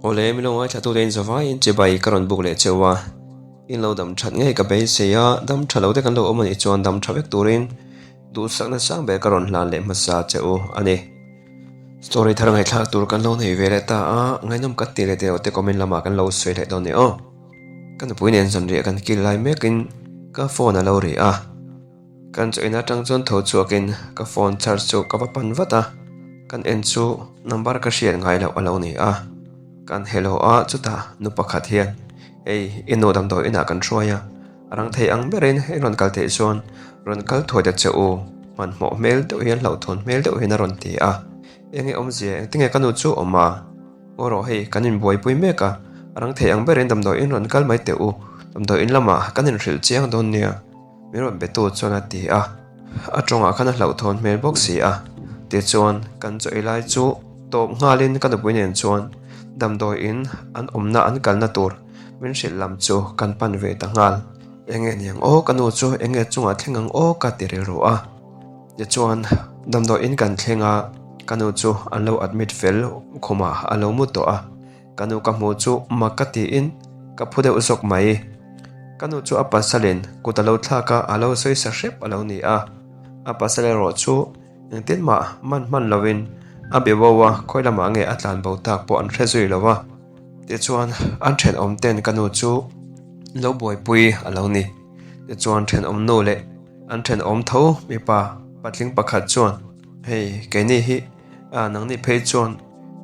Awle, min lo ngaithlatute in zavaiin chibai ka rawn buk leh cheu a, in lo dam that ngei ka beisei a, dam tha lo te kan lo awm a nih chuan dam tha vek turin duhsakna sang ber ka rawn hlan leh hmasa che u a ni. Story thar ngaihthlak tur kan lo nei ve leh ta a, ngaihnawm ka ti leh tih loh te comment lamah kan lo sawi leh dawn ni aw. Ka nupui nen zanriah kan kil lai mekin ka phone a lo ri a. Kan chaw in atang chuan tho chhuakin ka phone charge chu ka va pan vat a, kan en chu number ka hriat ngai loh a lo ni a. Kan hello a, chutah nu pakhat hian hei i nu damdawi inah kan hruai a, a rang thei ang berin i rawn kal theih chuan rawn kal thuai ta che u, hmanhmawh hmel deuh hian hlauhthawn hmel deuh hian a rawn ti a. Enge awmzia engtinge ka nu chu awm a? Aw rawh hei kan inbuaipui mek a, a rang thei ang berin damdawi in rawn kal mai teh u, damdawi in lamah kan inhrilh chiang dawn nia. Min rawn betu chuan a ti a, a tawngah khan a hlauhthawn hmel bawk si a. Tichuan, kan chaw ei lai chu tawp nghalin ka nupui nen chuan damdawi in an awmna an kalna tur min hrilh lam chu kan pan ve ta nghal. Enge niang aw ka nu chu enge chungah thleng ang aw ka ti rilru a. Tichuan, damdawi in kan thleng a, ka nu chu an lo admit fel khumah a lo mu tawh a. Ka nu ka hmuh chu mak ka tiin ka phu deuh zawk mai. Ka nu chu a pasalin kut a lo thlak a, a lo sawi sa hrep a lo ni a. A pasal erawh chu engtin mah man hman lovin a be bo a, khawi lamah nge a tlan bo tak pawh an hre zui lo a. Tichuan an thenawm ten ka nu chu lo buaipui a lo ni. Tichuan thenawm nu leh an thenawm tho mipa patling pakhat chuan hei keini hi A, nangni phei chuan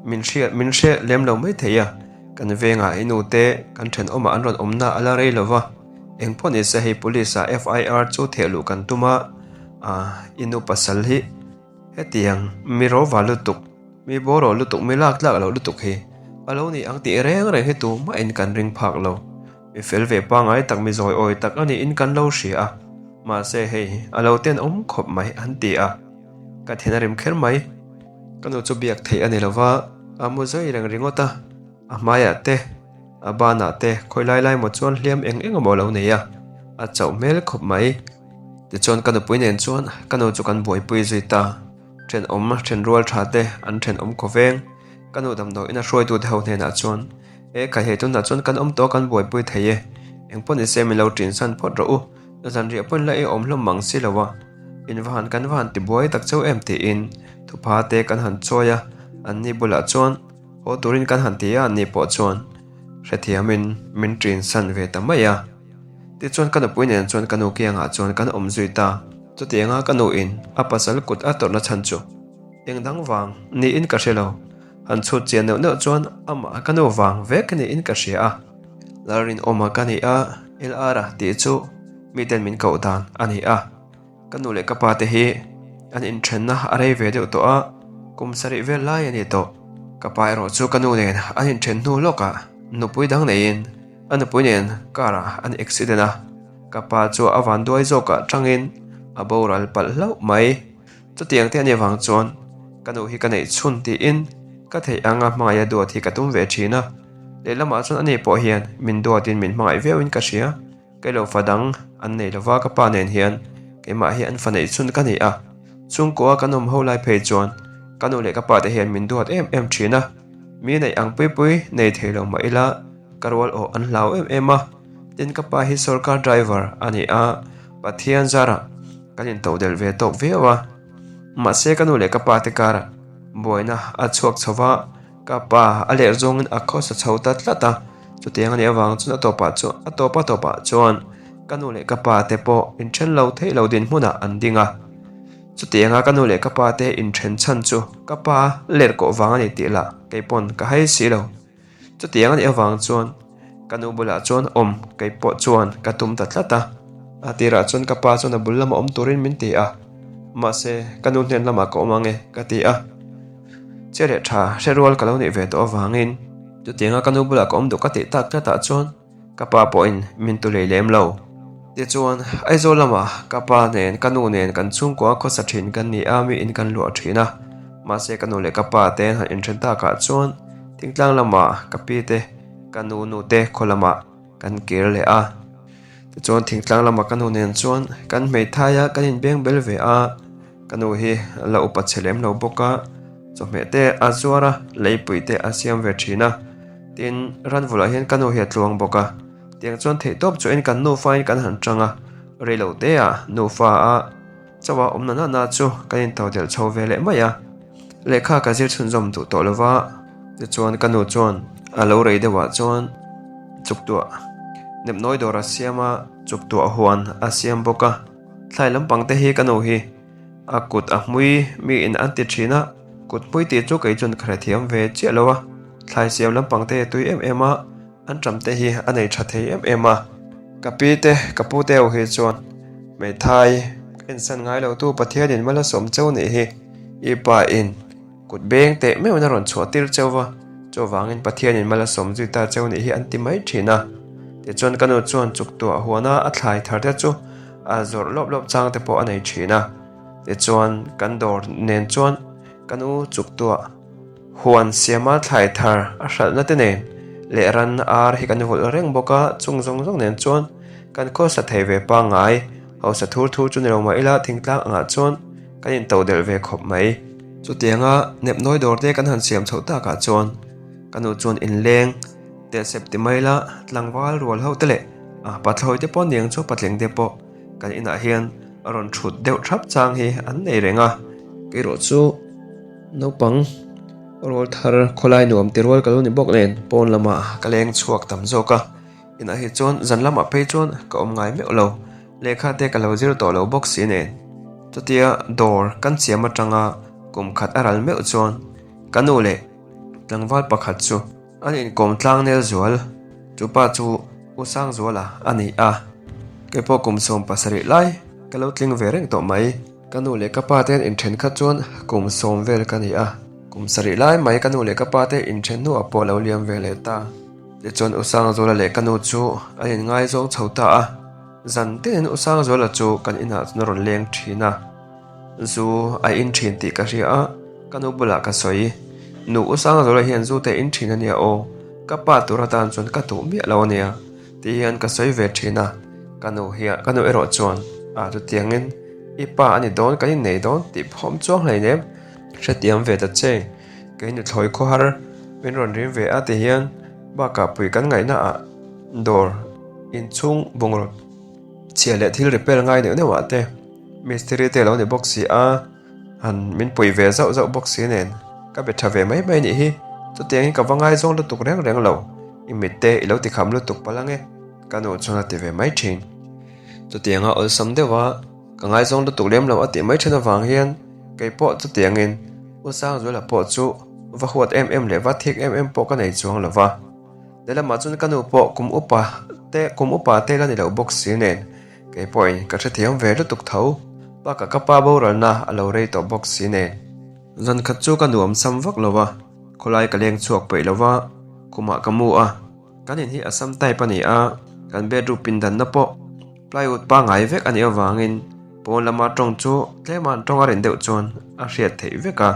min hriat min hre lem lo mai thei a, kan vengah i nu te kan thenawmah an rawn awmna a la rei lo va, eng pawh ni se hei police ah FIR chu theh luh kan tum a, a i nu pasal hi hetiang mi ro va lutuk, mi bawraw lutuk, mi lak tlak loh lutuk hi a lo ni ang tih reng reng hi tumah in kan ring phak lo, mi fel ve pangngai tak mi zawi awi tak a niin kan lo hria a, mahse hei a lo tenawm khawp mai an ti a. Ka then a rim kher mai. Ka nu chu biak theih a ni lo va, a mu zai reng ringawt a. A hmaiah te, a banah te khawi lai lai maw chuan hliam eng eng emaw a lo nei a, a chauh hmel khawp mai. Tichuan ka nupui nen chuan ka nu chu kan buaipui zui ta. Thenawm, thenrual tha te an thenawm khawveng. Ka nu damdawiin a hruaitute ho hnenah chuan, E khai hei tunah chuan kan awm tawh a kan buaipui thei e. Engpawh nise min lo ṭinsan phawt rawh u. Zanriah pawn la ei awm hlawm mang si lo a, in va han kan va han ti buai tak chauh em tiin thupha te kan han chawi a, an ni bulah chuan haw turin kan han ti a, an ni pawh chuan hrethiamin min ṭin san ve ta mai a. Tichuan ka nupui nen chuan ka nu kiangah chuan kan awm zui ta, chutianga ka nu in a pasal kut a tawrhna chhan chu eng dang vang niin ka hre lo, han chhut chian neuh neuh chuan amah ka nu vang vek niin ka hria a. Lalrinawma ka ni a, LR-a tih chu miten min koh dan a ni a. Ka nu leh ka pa te hi an inthenna a rei ve deuh tawh a, kum sarih vel lai a ni tawh. Ka pa erawh chu ka nu nen an inthen hnu lawkah nupui dang neiin a nupui nen car-ah an accident a, ka pa chu a vanduai zawkah tangin a boral palh hlauh mai. Chutiang te a nih avang chuan ka nu hi ka neih chhun tiin ka theih anga hmangaih a duat hi ka tum ve thin a, lehlamah chuan ani pawh hian min duatin min hmangaih viauin ka hria, kei lo fa dang an nei lova ka pa nen hian keimah hi an fa neih chhun ka ni a, chhungkua kan awm ho lai phei chuan ka nu leh ka pa te hian min duat em em thin a, mi neih ang pui pui nei thei lo mah ila ka rual awh an hlau em em a, tin ka pa hi sorkar driver a ni a, Pathian zarah kan intoh delh ve tawk viau a, mahse ka nu leh ka pa te karah buaina a chhuak chho va, ka pa a ler zawngin a khawsa chho ta tlat a, chutiang a nih avang chuan a tawpah chuan a tawp a tawpah chuan ka nu leh ka pa te pawh inthen lo theih lo dinhmunah an ding a, chutianga ka nu leh ka pa te inthen chhan chu ka pa ler kawh vang a ni tih lah kei pawn ka hai si lo. Chutiang a nih avang chuan ka nu bulah chuan awm kei pawh chuan ka tum ta tlat a. A tirah chuan ka pa chuan a bul lama awm turin min ti a, mahse ka nu hnen lamah ka awm ang e ka ti a. Che leh tha hre rual ka lo nih ve tawh avangin chutianga ka nu bulah ka awm duh ka tih tak tlatah chuan ka pa pawhin min tu lei lem lo. Tichuan Aizawl lamah ka pa nen ka nu nen kan chhungkua khawsa thin kan ni a, mi in kan luah thin a. Mahse ka nu leh ka pa te han inthen takah chuan thingtlang lamah ka pi te ka nu nu te khaw lamah kan kir leh a. Tichuan thingtlang lamah ka nu nen chuan kan hmeithai a kan inbeng bel ve a, ka nu hi la upa chhe lem lo bawk a, chawhmeh te a zuar a, leipui te a siam ve thin a. Tin, ranvulh ah hian ka nu hi a tluang bawk a, tiang chuan theihtawp chuahin kan nufa in kan han tang a, reilo te ah nufa a chauh a awm na na na chu kan intodelh chho ve leh mai a, lehkha ka zir chhunzawm duh tawh lova, tichuan ka nu chuan a lo rei deuh ah chuan chuktuah nepnawi dawr a siam a, chuktuah huan a siam bawk a, thlai lampang te hi ka nu hi a kut a hmui mi in an ti thin a, kut hmui tih chu kei chuan ka hrethiam ve chiah lo a, thlai siam lampang te hi a tui em em a. An ṭam te hi a nei ṭha thei em em a, ka pi te ka pu te ho hi chuan hmeithai ensan ngai lo tu Pathianin mal a sawm cheu nih hi i pa in kut beng teh meuhin a rawn chhuah tir cheu va, chuvangin Pathianin mal a sawm zui ta cheu nih hi an ti mai ṭhin a. Tichuan ka nu chuan chuk tuah huana a thlai thar te chu a zawrh lawp lawp chang te pawh a nei ṭhin a, tichuan kan dawr nen chuan ka nu chuk tuah. Huan siama thlai thar a hralhna te nen leh ran ar hi kan vulh reng bawk a, chung zawng zawng nen chuan kan khawsa thei ve pangngai. Hausa thur thur chu ni lo mah ila thingtlang angah chuan kan into delh ve khawp mai. Chutianga nepnawi dawr te kan han siam chhoh takah chuan ka nu chuan inleng teh sep ti mai ila tlangval rual ho te leh pathlawi te pawh niang chu patling te pawh kan inah hian a rawn thut deuh thap chang hi an nei reng a, kerawh chu. Naupang rual thar khawlai nuam ti rual ka lo ni bawk nen pawn lamah ka leng chhuak tam zawk a, inah hi chuan zan lamah phei chuan ka awm ngai meuh lo, lehkha te ka lo zir tawh lo bawk si nen. Chutia dawr kan siam atanga kum khat a ral meuh chuan ka nu leh tlangval pakhat chu an inkawm tlang nel zual, chupa chu U Sangzuala a ni a, keipawh kum 17 lai ka lo tling ve reng tawh mai. Ka nu leh ka pa te an inthen khat chuan kum sawm vel ka ni a, kum sarih lai mai ka nu leh ka pa te inthen hnuah pawh lo liam ve leh ta. Tichuan U Sangzuala leh ka nu chu an inngaizawng chho ta a, zan tenin U Sangzuala chu kan inah chuan a rawn leng thin a, zu a in thin tih ka hria a, ka nu bulah ka sawi, Nu U Sangzuala hian zu te in thin a nia aw, ka pa tur atan chuan ka duh miah lo a nia. Tih hian ka sawi ve thin a, ka nu hian ka nu erawh chuan ah chutiangin i pa a ni dawn kan innei dawn tih phawm chuang hleinem hrethiam ve ta che kei nuthlawi khawhar min rawn rim ve a ti hian bakah pui kan ngaihna ah dawr inchhung bungraw chhia leh thil repair ngai neuh neuh ah te mistiri te alo ni bawk si a. Han min pui ve zauh zauh bawk si nen ka be tha ve mai mai nih hi, chutiangin ka va ngaizawng lutuk reng reng lo, i mit te i lo ti kham lutuk palh ange ka nu chuan a ti ve mai thin. Chutianga awlsam deuh a ka ngaizawng lutuk lem lo a tih mai thin avang hian kei pawh chutiangin U Sangzuala pawh chu va huat em em leh va thik em em pawh ka nei chuang lo va, lehlamah chuan ka nu pawh kum upa te kum upa te la ni lo bawk si nen Kei pawhin ka hrethiam ve lutuk tho, bakah ka pa boralna a lo rei tawh bawk si nen. Zan khat chu ka nuam sam vak lo a, khawlai ka leng chhuak peih lo va, khumah ka mu a, kan in hi a sam type a ni a, kan bedroom pindanna pawh plywood pangngai vek a nih avangin pawn lama tawng chu tlema an tawng a rin deuh chuan a hriat theih vek a.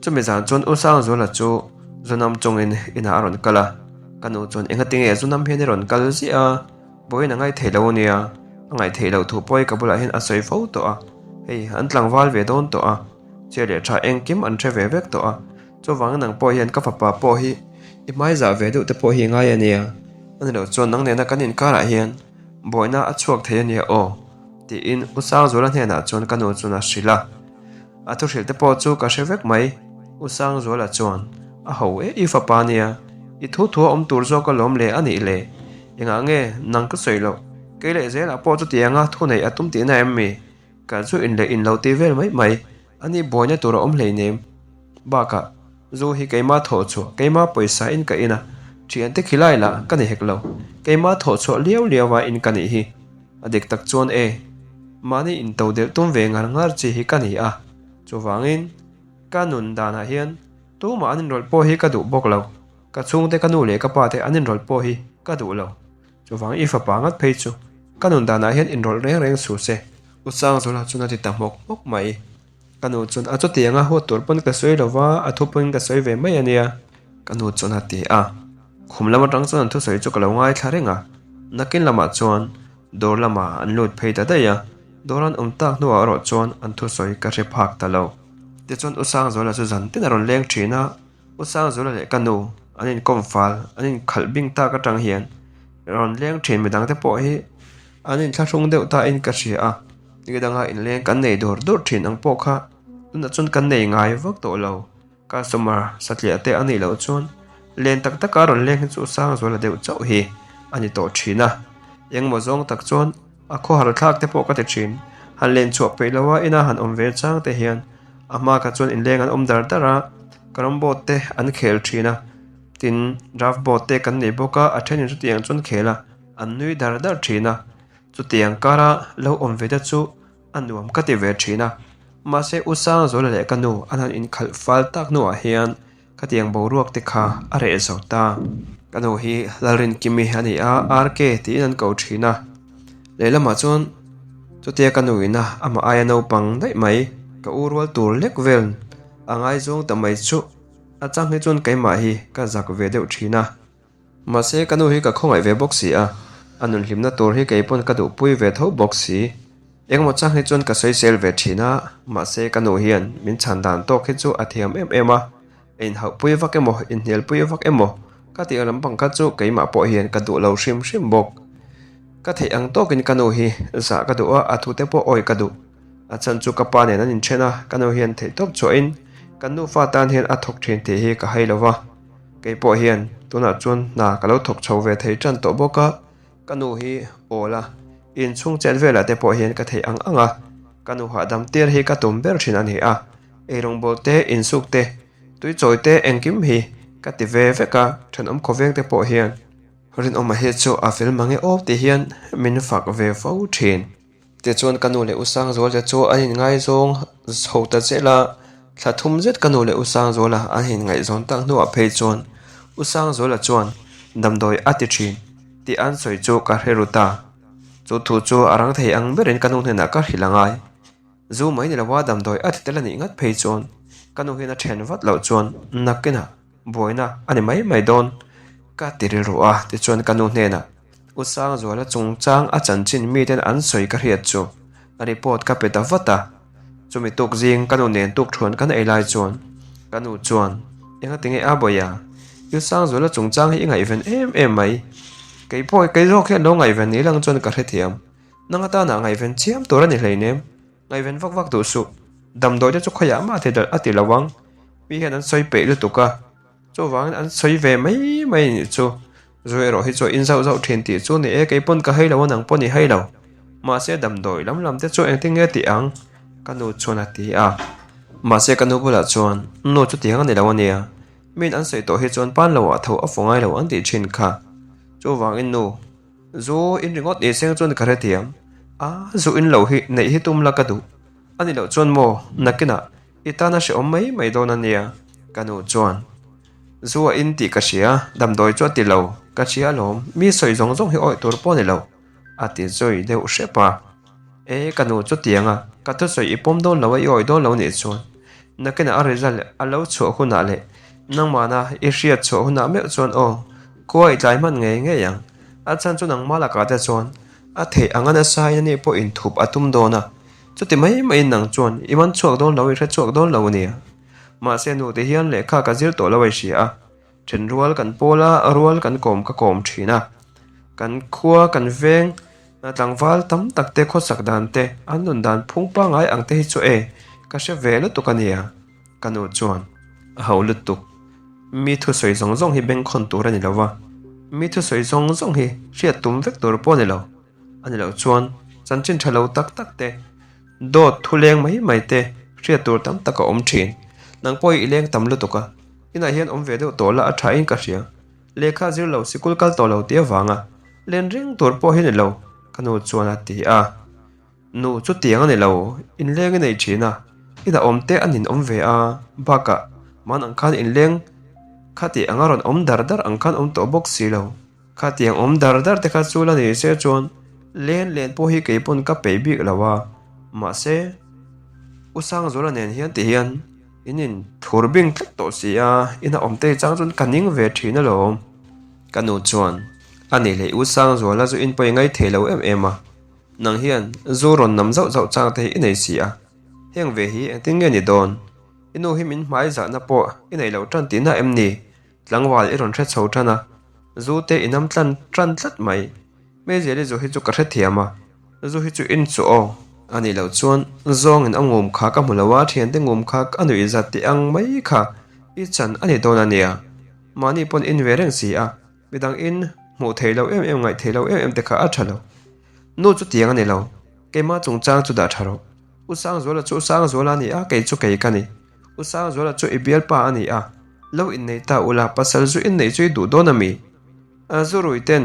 Chumi zan chuan U Sangzuala chu Zunam chungin inah a rawn kal a, ka nu chuan engatinge Zunam hian i rawn kal ziah a? Vawiin a ngaithei lo ania, a ngaithei loh thu pawh hi ka bulah hian a sawi fo tawh a, hei an tlangval ve dawn tawh a, chair leh tha engkim an hre ve vek tawh a, chuvangin nang pawh hian ka fapa pawh hi i hmaizah ve deuh te pawh hi i ngai ania, a ni loh chuan nang nena kan inkarah hian buaina a chhuak thei ania aw, tiin U Sangzuala hnenah chuan ka nu chuan a hrilh a. A thu hrilh te pawh chu ka hre vek mai, U Sangzuala chuan, A ho e, i fapa nia, i thu thu a awm tur zawk alawm le a nih le, engah nge nang ka sawi loh, kei leh zelah pawh chutianga thu neih a tum tihna em mi? Ka zu in leh in lo ti vel mai mai, a ni buaina tur a awm hleinem. Bakah, zu hi keima thawh chhuah, keima pawisa in ka in a, thiante khilai lah ka ni hek lo, keima thawh chhuah liau liau a in ka nih hi. A dik tak chuan e, mahni into delh tum ve ngar ngar chi hi ka ni a, chuvangin ka nun danah hian tumah an inrawlh pawh hi ka duh bawk lo, ka chhungte ka nu leh ka pa te an inrawlh pawh hi ka duh lo, chuvang i fapa ngat phei chu ka nun danah hian inrawlh reng reng suh se. U Sangzula chuan a ti ta hmawk hmawk mai. Ka nu chuan a chutiang a huat tur pawn ka sawi lo va, a thu pawhin ka sawi ve mai a nia, ka nu chuan a ti a. Khum lam atang chuan an thusawi chu ka lo ngaithla reng a, nakin lamah chuan dawr lamah an lut phei ta daih a, dawr an awm tak hnuah erawh chuan an thusawi ka hre phak ta lo. Tichuan U Sangzuala chu zan tin a rawn leng thin a, U Sangzuala leh ka nu. an inkawm fal, an inkhalh bing tak atang hian rawn leng thin midangte pawh hi an inthlahrung deuh ta in ka hria a, ni danga inleng kan nei dur dur thin ang pawh kha tunah chuan kan nei ngai vak tawh lo. Customer satliah te a nih loh chuan len tak taka rawn leng hi chu Sangzuala deuh chauh hi a ni tawh thin a, engmaw zawng tak chuan a khawhar thlak te pawh ka ti thin. Han len chhuah peih loha ina han awm ve chang te hian a hma kha chuan inleng an awm dar dar a, carrom board te an khel thin a, tin draft board te kan nei bawk a, a thenin chutiang chuan khel a, an nui dar dar thin a, chutiang kara lo awm ve te chu A nuam ka ti ve thin a, mahse U Sangzuala leh ka nu an han inkhalh fal tak hnuah hian khatiang boruak te kha a reh zo ta. Ka nu hi Lalrinkimi a ni a, RK tiin an ko thin a, lehlamah chuan chutia ka nu ina amah aia naupang daih mai ka u rual tur lek vel a ngaizawng ta mai chu a chang hi chuan keimah hi ka zak ve deuh thin a. Mahse, ka nu hi ka khawngaih ve bawk si a, a nun hlimna tur hi kei pawn ka duhpui ve tho bawk si. Engemaw chang hi chuan ka sawisel ve thin a, mahse ka nu hian min chhan dan tawk hi chu a thiam em em a, a inhauhpui vak emaw, inhnialpui vak emaw ka tih ang lampang kha chu keimah pawh hian ka duh lo hrim hrim bawk. Ka theih ang tawkin ka nu hi zah ka duh a, a thute pawh awi ka duh. A chhan chu ka pa nen an inthen a, ka nu hian theihtawp chhuahin kan nufa tan hian a thawk thin tih hi ka hai lo va. Kei pawh hian tunah chuan hna ka lo thawk chho ve thei tan tawh bawk a, ka nu hi awl a, inchhung chet velah te pawh hian ka theih ang ang a, ka nu hahdam tir hi ka tum ber thin a ni a, eirawngbawl te, insuk te, tuichawi te engkim hi ka ti ve vek a, thenawm khawveng te pawh hian Rinawma hi chu a fel mange aw ti hian min fak ve fo thin. Tichuan ka nu leh U Sangzuala chu an inngaizawng chho ta zel a, thla thum zet ka nu leh U Sangzuala an inngaihzawn tak hnuah phei chuan U Sangzuala chuan damdawi a ti thin tih an sawi chu ka hre ru ta. Chu thu chu a rang thei ang berin ka nu hnenah ka hrilh a ngai. Zu mai ni lova damdawi a ti tel a nih ngat phei chuan ka nu hian a then vat loh chuan nakinah Buaina a ni mai mai dawn ka ti rilru a, tichuan ka nu hnenah U Sangzuala chungchang a chanchin miten an sawi ka hriat chu report ka pe ta vat a. Chumi tuk zing ka nu nen tuk thuan kan ei lai chuan ka nu chuan Enga tinge a Bawia, U Sangzuala chungchang hi i ngaihven em em mai. Kei pawh kei zawk hian lo ngaihven ni lang chuan ka hrethiam. Nang atana ngaihven chiam tur a ni hleinem. Ngaihven vak vak duh suh. Damdawi te chu khawiah mah thei dalh a ti lo ang. Mi hian an sawi peih lutuk a. Chuvangin an sawi ve mai mai nih chu. Zu erawh hi chu a in zauh zauh thin tih chu ni e, kei pawn ka hei lo a nang pawn i hei lo. Mahse damdawi lam lam te chu engtin nge tih ang? Ka nu chuan a ti a. Mahse ka nu bulah chuan, Nu chutiang a ni lo a nia. Miin an sawi tawh hi chuan pan loah tho a fu ngai lo an tih thin kha. Chuvangin nu. Zu in ringawt ni seng chuan ka hrethiam a, zu in loh hi neih hi tum la ka duh a ni loh chuan maw nakinah i tana hrehawm mai mai dawn a nia ka nu chuan zu a in tih ka hria damdawi chu a ti lo ka hria alawm mi sawi zawng zawng hi awih tur pawh a ni lo a ti zui deuh hrep a e ka nu chutiang a ka thusawi i pawm dawn lo a i awih dawn lo nih chuan nakinah a result a lo chhuah hunah leh nangmahna i hriat chhuah hunah meuh chuan aw khua i tlai hman ngei ngei ang. A chhan chu nangmah lakah te chuan a theih ang a nasa in ani pawh inthup a tum dawn a, chuti mai maiin nang chuan i man chhuak dawn lo, i hre chhuak dawn lo a nia. Mahse nu ti hian lehkha ka zir tawh lo a i hria a, then rual kan pawl a, rual kan kawm ka kawm thin a. Kan khua kan veng tlangval tam tak te khawsak dan te, an nun dan phung pangngai ang te hi chu e, ka hre ve lutuk a nia. Ka nu chuan a ho lutuk. Mi thusawi zawng zawng hi bengkhawn tur a ni lo va, mi thusawi zawng zawng hi hriat tum vek tur pawh a ni lo. A ni loh chuan chanchin tha lo tak tak te, dawt thu leng mai mai te hriat tur tam tak a awm thin. Nang pawh hi i leng tam lutuk a, inah hian awm ve deuh tawh la a tha in ka hria. Lehkha zir lo sikul kal tawh lo tih avanga len reng tur pawh hi a ni lo, ka nu chuan a ti a. Nu chutiang a ni lo, inleng i nei thin a, inah awm te an inawm ve a, bakah man ang khan inleng khati anga rawn awm dar dar ang khan awm tawh bawk si lo, khatiang awm dar dar te kha chu la ni se chuan len len pawh hi kei pawn ka peih bik lo a, mahse U Sangzuala nen hian ti hian in in thur bing tlat tawh si a, inah awm te chang chuan ka ning ve thin alawm. Ka nu chuan a nih leh U Sangzuala chu in pawi ngaithei lo em em a. Nang hian zu rawn nam zauh zauh chang te hi i nei si a, heng ve hi engtin nge ni dawn? I nu hi min hmai zahna pawh i nei lo tan tihna em ni? Tlangval i rawn hre chho tan a, zu te i nam tlan tan tlat mai. Meizial i zu hi chu ka hrethiam a, zu hi chu in chu aw. A nih loh chuan zawngin a ngum kha ka hmu lo a, thiante ngum kha a nuih zat tih ang mai kha i chan a ni dawn a nia. Mahni pawn in ve reng si a, midang in hmuh theih loh em em ngaih theih loh em em te kha a tha lo. Nu chu tiang a ni lo, keimah chungchang chu dah tha rawh. U Sangzuala chu U Sangzuala a ni a, kei chu kei ka ni. U Sangzuala chu i bialpa a ni a, lo innei ta ula, pasal zu inneih chu i duh dawn a mi? A zu rui ten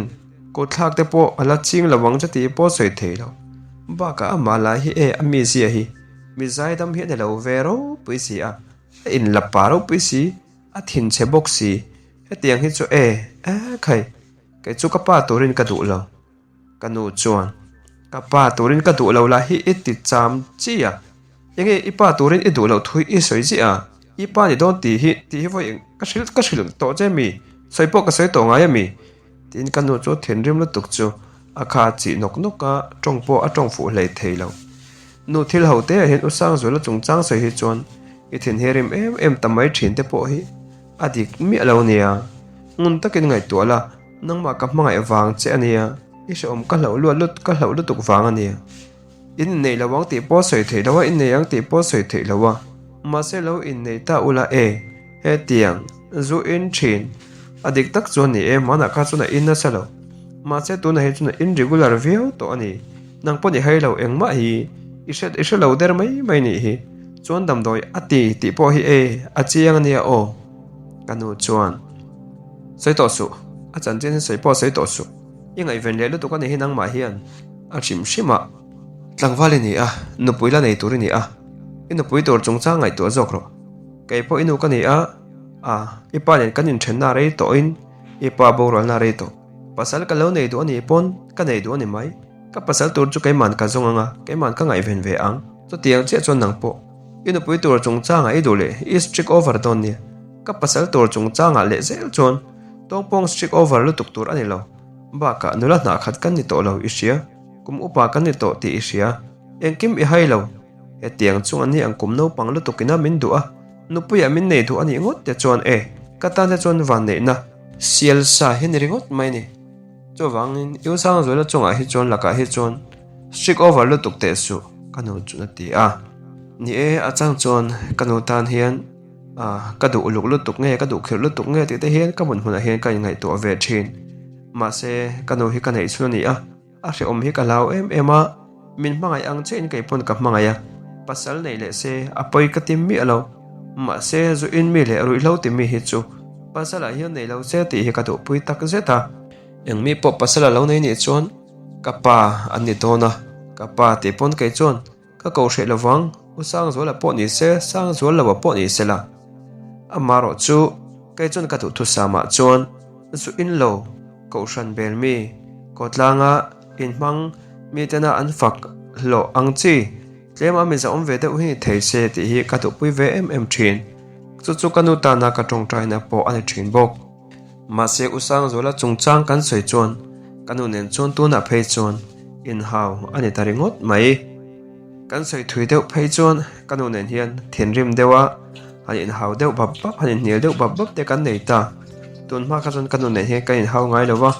kut thlak te pawh a la ching lo ang che tih pawh sawi thei lo. Bakah amah lah hi e a mizia hi mi zaidam hi a ni lo ve ropui si a, a inla pa ropui si, a thinchhe bawk si, hetiang hi chu e, e khai, kei chu ka pa turin ka duh lo. Ka nu chuan, Ka pa turin ka duh lo lah hi i ti cham chi a, enge i pa turin i duh loh thu hi i sawi ziah a, i pa ni dawn tih hi tih hi vawi ka hrilh ka hrilh tawh che mi, sawi pawh ka sawi tawh ngai a mi? Tiin ka nu chu thinrim lutuk chu a kha chih nawk nawk a, tawng pawh a tawng fuh hlei thei lo. Nu thil ho te ah hian U Sangzuala chungchang sawi hi chuan i thin hi rim em em ta mai thin te pawh hi a dik miah lo nia, ngun takin ngaihtuah la, Nangmah ka hmangaih vang che a nia, i hrehawm ka hlauh luat lut ka hlauh lutuk vang a nia. In innei lo ang tih pawh sawi theih lo a, innei ang tih pawh sawi theih lo a, mahse lo innei ta ula e, hetiang, zu in thin, a dik tak chuan ni e, hmanah kha chuan a in nasa lo, mahse tunah hi chuan a in regular viau tawh a ni, nang pawh ni hai lo engmah hi i hre i hre lo der mai mai nih hi, chuan damdawi a ti tih pawh hi e, a chiang a nia aw, ka nu chuan. Sawi tawh suh, a chanchin hi sawi pawh sawi tawh suh. I ngaihven leh lutuk a nih hi nangmah hian a hrim hrim a. Tlangval i ni a, nupui la nei tur i ni a, i nupui tur chungchang ngaihtuah zawk rawh. Kei pawh i nu ka ni a, a, i pa nen kan inthenna rei tawhin i pa boralna rei tawh. Pasal ka lo nei duh a nih pawn ka nei duh a ni mai. Ka pasal tur chu keiman ka zawng ang a, keiman ka ngaihven ve ang. Chutiang chiah chuan nang pawh i nupui tur chungchangah i duh leh i strict over dawn nia. Ka pasal tur chungchangah leh zel chuan tawngpawng strict over lutuk tur a ni lo. Bakah nula hnah khat kan ni tawh lo i hria, kum upa kan ni tawh tih i hria. Engkim i hai lo. Hetiang chung an ni ang kum naupang lutuk ina min duh a, nupuiah min nei duh a nih ngawt te chuan e, ka tan te chuan vanneihna sial sa hi ni ringawt mai ni. Chuvangin U Sangzuala chungah hi chuan lakah hi chuan strict over lutuk teh suh ka nu chuan a ti a. Ni e, a chang chuan ka nu tan hian Ah, ka duh uluk lutuk nge, ka duh khirh lutuk nge tih te hian ka hmun hmunah hian ka inngaihtuah ve thin. Mahse, ka nu hi ka neih chhun a ni a, a hrehawm hi ka hlau em em a, min hmangaih ang chiahin kei pawn ka hmangaih a, pasal nei leh se a pawi ka ti miah lo. Mahse, zu in mi leh ruihhlo ti mi hi chu pasalah hian nei lo se tih hi ka duhpui tak zet a. Eng mi pawh pasal a lo nei nih chuan ka pa an ni dawn a, ka pa tih pawn kei chuan Ka ko hreh lovang, U Sangzuala pawh ni se, Sangzual loa pawh ni se la. Amarawh chu, kei chuan ka duhthusam ah chuan zu in lo, kohhran bel mi, kawtlanga inhmang mi tena an fak hlawh ang chi, tlema miza awm ve deuh hi ni thei se tih hi ka duhpui ve em em thin. Chu chu ka nu tana ka tawngtaina pawh a ni thin bawk. Mahse U Sangzuala chungchang kan sawi chuan ka nu nen chuan tunah phei chuan inhau a ni ta ringawt mai. Kan sawi thui deuh phei chuan ka nu nen hian thinrim deuh a, han inhau deuh bap bap, han inhnial deuh bap bap te kan nei ta. Tun hma kha chuan ka nu nen hian kan inhau ngai lo va,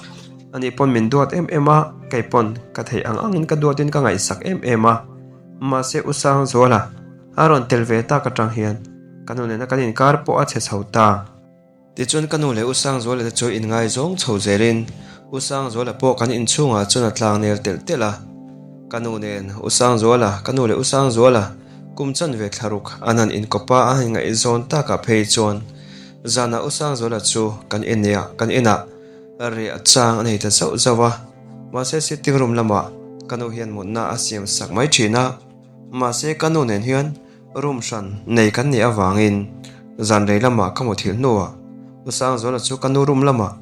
ani pawn min duat em em a, kei pawn ka theih ang angin ka duatin ka ngaihsak em em a. Mahse U Sangzuala a rawn tel ve tak atang hian ka nu nena kan inkar pawh a chhe chho ta. Tichuan ka nu leh U Sangzuala te chu inngaizawng chho zelin U Sangzuala pawh kan inchhungah chuan a tlang nel telh telh a. Ka nu nen U Sangzuala, ka nu leh U Sangzuala kum chanve thlaruk an han inkawp a, an han ngaihzawn takah phei chuan zanah U Sangzuala chu kan inneih kan inah reh a chang a nei ta zauh zauh a. Mahse sitting room lamah ka nu hian mutna a siam sak mai thin a. Mahse ka nu nen hian Room hran nei kan nih avangin zan rei lamah ka muthilh hnuah U Sangzuala chu ka nu room lamah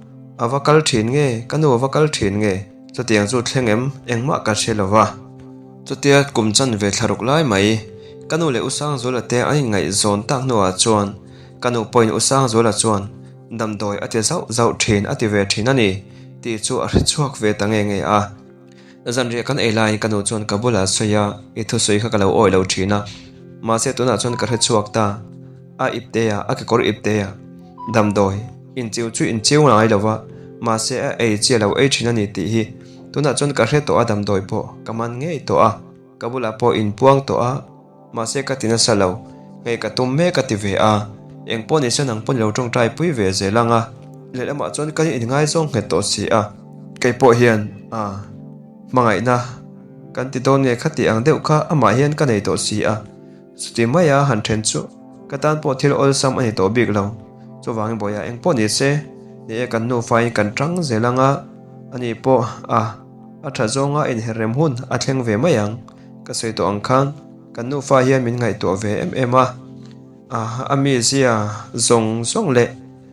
a va kal thin nge, ka nu a va kal thin nge? Chutiang chu thleng em? Engmah ka hre lo va. Chutia kum chanve thla ruk lai mai ka nu leh U Sangzuala te an inngaihzawn tak hnuah chuan ka nu pawhin U Sangzuala chuan damdawi a ti zauh zauh thin a ti ve thin a ni tih chu a hre chhuak ve ta nge nge a. Zanriah kan ei laiin ka nu chuan ka bulah sawi a, i thusawi kha ka lo awih lo thin a, mahse tunah chuan ka hre chhuak ta. A ipte a, a kekawr ipte a, damdawi. Inchiu chu inchiu ngai lo va, mahse a ei chi a lo ei thin a ni tih hi tunah chuan ka hre tawh a, damdawi pawh ka man ngei tawh a, ka bulah pawh inpuang tawh a, mahse ka ti nasa lo, hei ka tum mek a ti ve a, eng pawh nise nang pawh ni lo tawngtai pui ve zel ang a, lehlamah chuan ka inngaizawng nghet tawh si a, kei pawh hian a hmangaihna kan ti dawn nge kha tih ang deuh kha amah hian ka nei tawh si a. Chuti maia han then chu ka tan pawh thil awlsam a ni tawh bik lo. Chuvangin Bawiha eng pawh ni se, ni e kan nufain kan tang zel ang a, ani pawh a a tha zawnga inher rem hun a thleng ve mai ang. Ka sawi tawh ang khan kan nufa hian min ngaihtuah ve em em a, a a mizia zawng zawng leh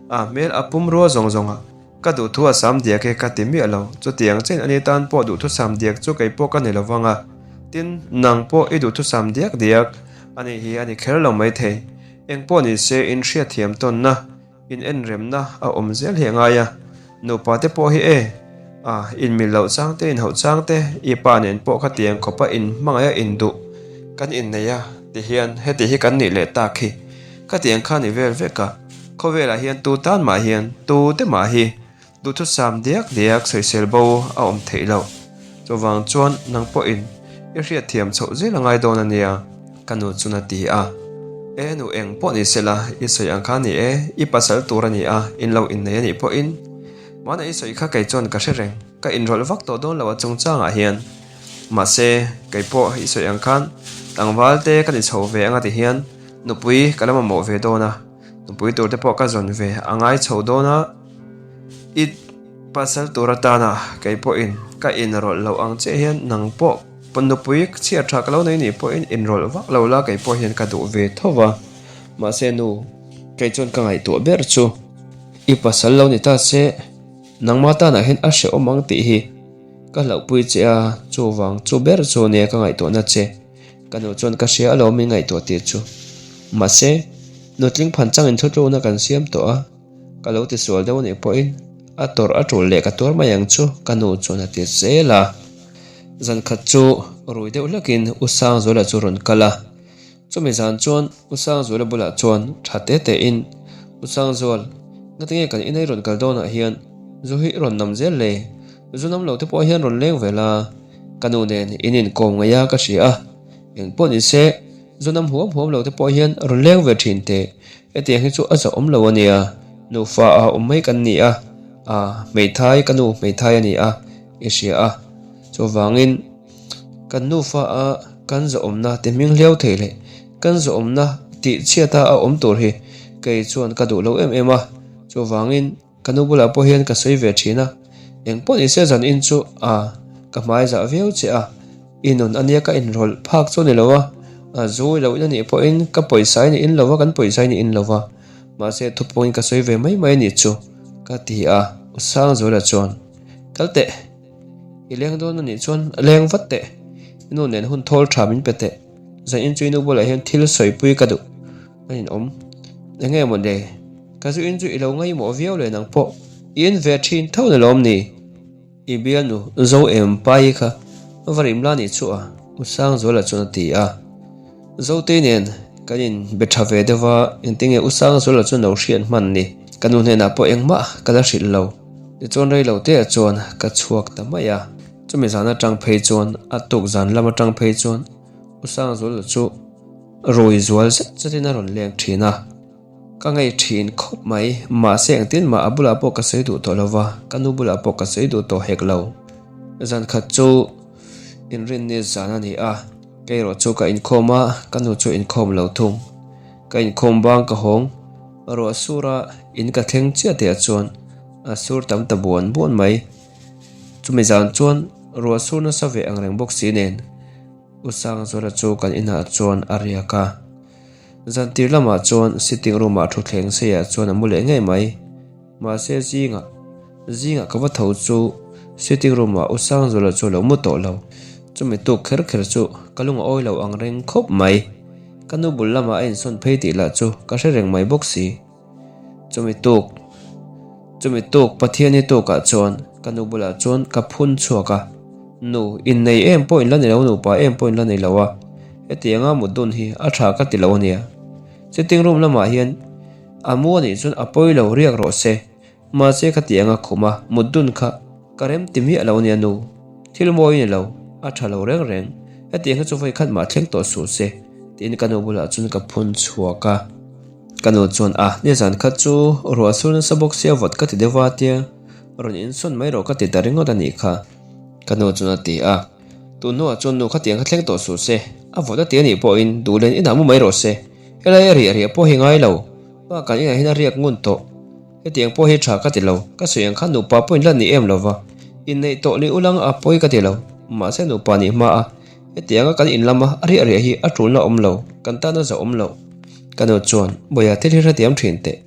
a hmel a pumrua zawng zawngah Ka duhthu a sam diak e ka ti miah lo, chutiang chen ani tan pawh duhthusam diak chu kei pawh ka ni lo vang a, tin, nang pawh i duhthusam diak diak a nih hi a ni kher lo maithei. Eng pawh ni se in hriatthiam tawnna, in enremna a awm zel hi a ngai a, nupa te pawh hi e, a, inmil loh chang te, inhauh chang te, i pa nen pawh khatiang khawpa in hmangaih a induh kan innei a ti hian heti hi kan nih leh tak hi khatiang kha ni vel vek a. Khawvelah hian tu tan mah hian tu te mah hi duhthusam diak diak sawisel bo a awm theih loh. Chuvang chuan nang pawhin i hriatthiam chhoh zel a ngai dawn a nia, ka nu chuan a ti a. E nu eng pawh ni sela i sawi ang kha ni e, i pasal tur a ni a, in lo innei a nih pawhin mahna i sawi kha kei chuan ka hre reng, ka inrawlh vak tawh dawn lo a chungchangah hian. Mahse kei pawh i sawi ang khan tlangval te ka ni chho ve anga ti hian nupui ka la mamawh ve dawn a. Nupui tur te pawh ka zawn ve a ngai chho dawn a, i pasal tur atana kei pawhin ka inrawlh loh ang chiah hian nang pawh nupui chhiat tha ka lo nei nih pawhin inrawlh vak lo la kei pawh hian ka duh ve tho va, mahse nu kei chuan ka ngaihtuah ber chu i pasal lo ni ta se nangma tanah hian a hrehawm ang tih hi ka hlauhpui che a, chuvang chu ber chu nia ka ngaihtuahna che. Ka nu chuan ka hria alawm min ngaihtuah tir chu. Mahse, nutling phan changin thutlukna kan siam tawh a, ka lo tisual deuh anih pawhin a tawrh a tul leh ka tuar mai ang chu ka nu chuan a ti zel a. Zan khat chu rui deuh hlakin U Sangzuala chu rawn kal a. Chumi zan chuan U Sangzuala bulah chuan tha te tein, U Sangzual, ngatinge kan inei rawn kal dawnah hian zu hi i rawn nam zel le? Zu nam lo te pawh hian rawn leng ve la, ka nu nen in inkawm ngaih a ka hria a, eng pawh ni se zu nam huam huam lo te pawh hian rawn leng ve thin teh, hetiang hi chu a zahawm lo a nia, nufa a awm mai kan ni a, a hmeithai ka nu hmeithai a ni a i hria a, chuvangin kan nufa a kan zahawmna ti hming hliau thei leh kan zahawmna tih chhiata a awm tur hi kei chuan ka duh lo em em a, chuvangin. Ka nu bulah pawh hian ka sawi ve thin a, eng pawh ni se zan in chu a ka hmai zah viau che a, i nun ania ka inrawlh phak chu a ni lo a, a zu i loh in anih pawhin ka pawisa in i in lo va, kan pawisa in i in lo va, mahse thupawngin ka sawi ve mai mai a nih chu ka ti a, U Sangzuala chuan kal teh, i leng dawn anih chuan leng vat teh, i nu nen hun thawl tha min pe teh, zan in chu i nu bulah hian thil sawipui ka duh a ninawm, eng nge maw le? Ka zu in chu i lo ngaihmawh viau leh nang pawh i en ve thin tho na lawm ni? I bialnu Zo em pai kha va rim la nih chu a, U Sangzuala chuan a ti a. Zotei nen kan in be tha ve deuh a, engtinge U Sangzuala chuan lo hriat hman ni? Ka nu hnenah pawh engmah ka la hrilh lo. Tichuan rei lo te ah chuan ka chhuak ta mai a. Chumi zan atang phei chuan a tuk zan lam atang phei chuan U Sangzuala chu rui zual zet zetin a rawn leng thin a. Ka ngei thin khawp mai, mahse engtin mah a bulah pawh ka sawi duh tawh lo va, ka nu bulah pawh ka sawi duh tawh hek lo. Zan khat chu inrinni zan a ni a, kei erawh chu ka inkhawm a, ka nu chu inkhawm lo thung. Ka inkhawm bang ka hawng, ruah sura in ka thleng chiah teh ah chuan a sur tam ta buan buan mai. Chumi zan chuan ruah sur nasa ve ang reng bawk si nen, U Sangzuala chu kan inah chuan a riak a. Zantir lamah chuan sitting room ah thutthleng seiah chuan a mu leh ngei mai. Mahse zingah, zingah ka va tho chu sitting room ah U Sangzuala chu a lo mu tawh lo. Chumi tuk kher kher chu ka lung a awi lo ang reng khawp mai. Ka nu bul lamah a insawn phei tih lah chu ka hre reng mai bawk si. Chumi tuk, chumi tuk Pathiani tukah chuan ka nu bulah chuan ka phun chhuak a, Nu, innei em pawh in la nei lo, nupa em pawh in la nei lo a, hetianga mut dun hi a tha ka ti lo a nia. Sitting room lamah hian a mu a nih chuan a pawi lo riak rawh se. Mahse khatiang a khum a, mut dun kha ka rem ti miah lo nia nu. Thil mawi ni lo, a tha lo reng reng. Hetiang hi chu vawi khat mah thleng tawh suh se, tiin ka nu bulah chuan ka phun chhuak a. Ka nu chuan, A, nizan khat chu ruah sur nasa bawk sia vawt ka ti deuh va tia rawn insawn mai rawh ka ti ta ringawt a nih kha, ka nu chuan a ti a. Tun hnuah chuan nu khatiang kha thleng tawh suh se, a vawt a ti a nih pawhin duhlen inah mu mai rawh se. Helai a riah riah pawh hi ngai lo, bakah inah hian a riak ngun tawh. Hetiang pawh hi tha ka ti lo, ka sawi ang khan nupa pawhin la ni em lova, inneih tawh ni ulang a pawi ka ti lo, mahse nupa nih hma a, hetianga kan inlama a riah riah hi a tulna awm lo, kan tan a zah awm lo. Ka nu chuan, Bawiha thil hi hrethiam thin teh,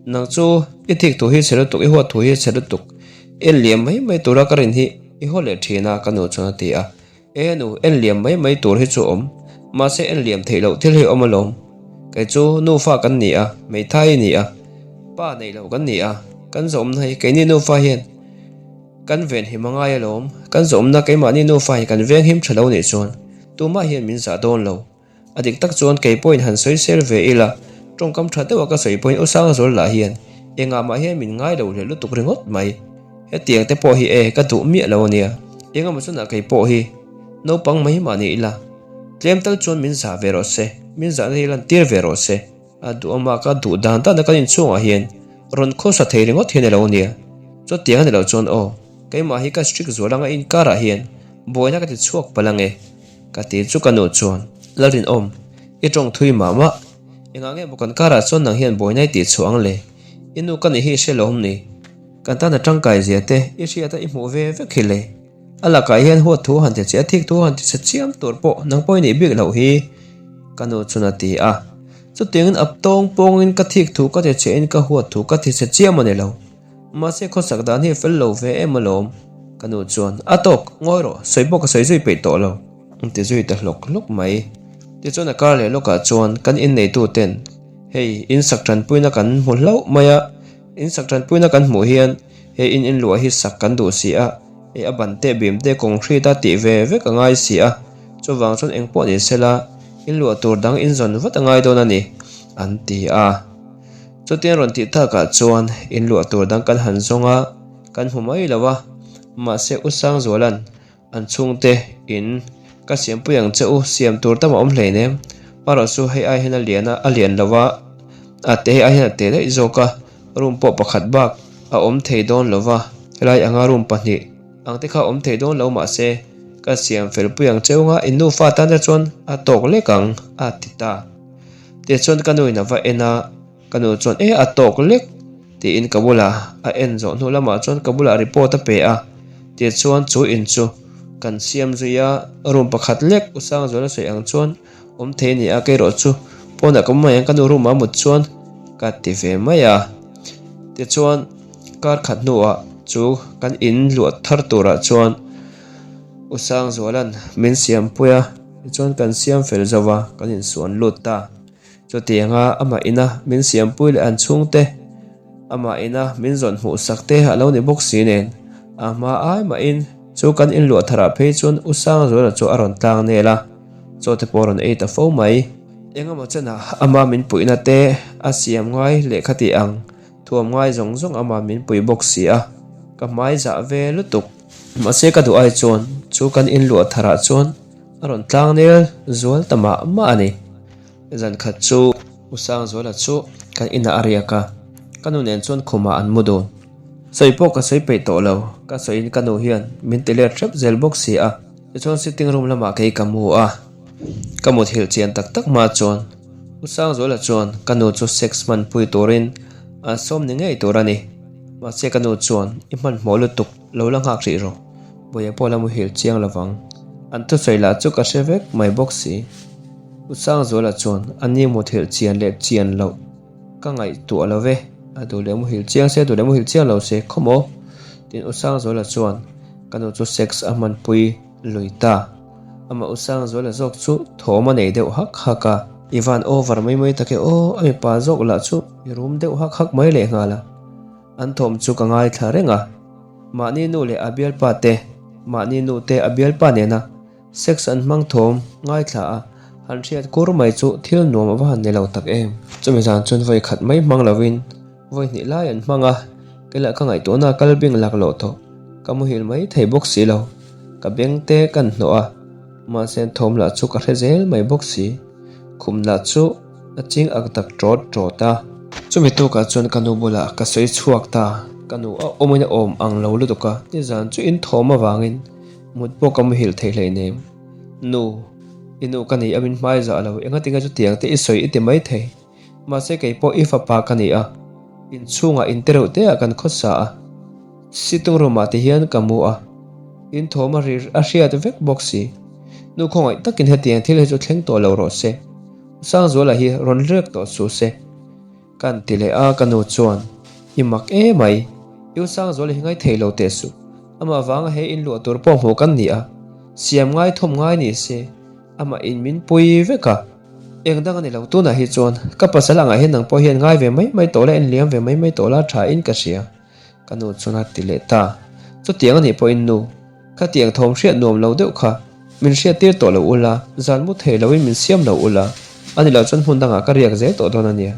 nang chu i thik thu hi chhe lutuk, i huat thu hi chhe lutuk, en liam mai mai tura ka rin hi i haw leh thin a ka nu chuan a ti a. E nu, en liam mai mai tur hi chu awm, mahse en liam theih loh thil hi awm alawm. Kei chu nufa kan ni a, hmeithai i ni a, pa neih loh kan ni a, kan zawmna hi keini nufa hian kan ven him a ngai alawm, kan zawmna keimahni nufa hi kan veng him tha lo nih chuan tumah hian min zah dawn lo. A dik tak chuan kei pawhin han sawi sel ve ila, tawngkam tha deuha ka sawi pawhin U Sangzual lah hian engah mah hian min ngai lo leh lutuk ringawt mai. Hetiang te pawh hi e ka duh miah lo ania, engemaw chunah kei pawh hi naupang mai mah ni ila, tlem tal chuan min zah ve rawh se, min zahna hi lan tir ve rawh se. A duh ama ka duh dan dan a kan inchhungah hian rawn khawsa thei ringawt hian alo nia. Chutiang a ni loh chuan aw, keimah hi ka strict zual anga inkarah hian buaina ka ti chhuak palh ange. Ka ti chu ka nu chuan, Lalrinawm, i tawng thui mah mah. Engah nge maw kan karah chuan nang hian buaina i tih chhuah ang le? I nu ka nih hi i hre lo awm ni? Kan tan a tangkai zia te i hriat a i hmuh ve vek hi le. A lakah hian huat thu han ti che a, thik thu han ti che chiam tur pawh nang pawh i nih bik loh hi, ka nu chuan a ti a. Chutiangin a tawng pawngin ka thik thu ka ti che in ka huat thu ka ti che chiam a ni lo. Mahse khawsak dan hi a fel lo ve em alawm, ka nu chuan a tawk, ngawi rawh, sawi pawh ka sawi zui peih tawh lo. An ti zui ta hlawk hlawk mai. Tichuan a kar leh lawkah chuan kan inneitu ten hei in sak tanpuina kan hmu hlauh mai a, in sak tanpuina kan hmuh hian hei in inluah hi sak kan duh si a, hei a ban te bim te kawng hrit a tih ve vek a ngai si a, chuvang chuan engpawh ni sela inluah tur dang inzawn vat a ngai dawn a ni, an ti a. Chutiang rawn tih takah chuan in luah tur dang kan han zawng a, kan hmu mai lo a. Mahse U Sangzuala'n an chhungte in ka siampui ang che u, siam tur tam a awm hleinem. Erawh chu hei ai hian a lian a, a lian lo a, a te hei ai hian a te daih zawk a, room pawh pakhat bak a awm thei dawn lo va, helai anga room pahnih ang te kha awm thei dawn lo mahse ka siam fel pui ang che u nga, in nufa tan te chuan a tawk lek ang a ti ta. Tichuan ka nuin a va en a, ka nu chuan e a tawk lek tiin ka bulah a en zawh hnu lamah chuan ka bulah report a pe a, tichuan chu in chu kan siam zui a, room pakhat lek U Sangzuala sawi ang chuan awm thei a ni a, kei erawh chu pawnah ka mu mai ang ka nu room ah mut chuan ka ti ve mai a, tichuan kar khat hnuah chu kan in luah thar turah chuan U Sangzuala'n min siampui a. Tichuan kan siam fel zo va, kan insuan lut ta. Chutianga amah ina min siampui leh an chhungte, amah ina min zawn hmuh sak te a lo ni bawk si nen, a hma ai mahin chu kan inluah tharah phei chuan U Sangzuala chu a rawn tlang nel a, chaw te pawh a rawn ei ta fo mai. Engemaw chenah ama min puihna te a siam ngai lehkha tih ang thuam ngai zawng zawng ama min pui bawk si a, ka hmai zah ve lutuk. Mahse ka duh ai chuan chu kan inluah tharah chuan a rawn tlang nel zual ta mah mah a ni. Zan khat chu U Sangzuala chu kan inah a riak a, ka nu nen chuan khumah an mu dun. Sawi pawh ka sawi peih tawh lo, ka sawiin ka nu hian min ti let hrep zel bawk si a. Tichuan sitting room lamah kei ka mu a, ka muthilh chian tak tak hma chuan U Sangzuala chuan ka nu chu sex hmanpui turin an sawm ni ngei tur a ni. Mahse ka nu chuan i hmanhmawh lutuk lo la nghak hrih rawh. Bawiha pawh la muhil chiang lovang. An thusawi lah chu ka hre vek mai bawk si. U Sangzuala chuan a ni muthilh chian leh chian loh ka ngaihtuah lo ve, a duh leh muhil chiang se, a duh leh muhil chiang lo se khaw maw? Tin U Sangzuala chuan ka nu chu sex a hmanpui lui ta. Amah U Sangzuala zawk chu thawm a nei deuh hak hak a. I van over mai mai tak e aw, a mipa zawk lah chu i rum deuh hak hak mai lehnghal a. An thawm chu ka ngaithla reng a, mahni nu leh a bialpa te, mahni nu te a bialpa nena sex an hmang thawm ngaithla a, han hriat kur mai chu thil nuam a va han ni lo tak em. Chumi zan chuan vawi khat mai hmang lovin vawi hnih lai an hmang a, Kei lah ka ngaihtuahna a kal bing laklawh tawh. Ka muhil mai thei bawk si lo. Ka beng te kan hnawh a, mahse thawm lah chu ka hre zel mai bawk si. Khum lah chu a ching ak tak ṭawt ṭawt a. Chumi tukah chuan ka nu bulah ka sawi chhuak ta. Ka nu a awmin a awm ang lo lutuk a, nizan chu in thawm avangin mut pawh ka muhil thei hleinem. Nu, i nu ka ni a min hmai zah lo, engatinge chutiang te i sawi i ti mai thei. Mahse kei pawh i fapa ka ni a, inchhungah in te reuh te ah kan khawsa a, sitting room ah ti hian ka mu a, in thawm a ri a hriat vek bawk si. Nu khawngaih takin hetiang thil hi chu thleng tawh lo rawh se, U Sangzuala hi rawn riak tawh suh se. Kan ti leh a ka nu chuan, I mak e mai, i U Sangzuala hi ngaithei lo teh suh, amah vanga he in luah tur pawh hmuh kan ni a, siam ngai thawm ngai ni se, amah in min pui vek a. Eng dang a ni lo, tunah hi chuan ka pasal angah hian nang pawh hian ngai ve mai mai tawh la, en liam ve mai mai tawh la tha in ka hria, ka nu chuan a ti leh ta. Chutiang a nih pawhin nu, khatiang thawm hriat nuam lo deuh kha min hriat tir tawh lo ula, zan mu thei loin min siam lo ula, a ni loh chuan hmun dangah ka riak zel tawh dawn a nia.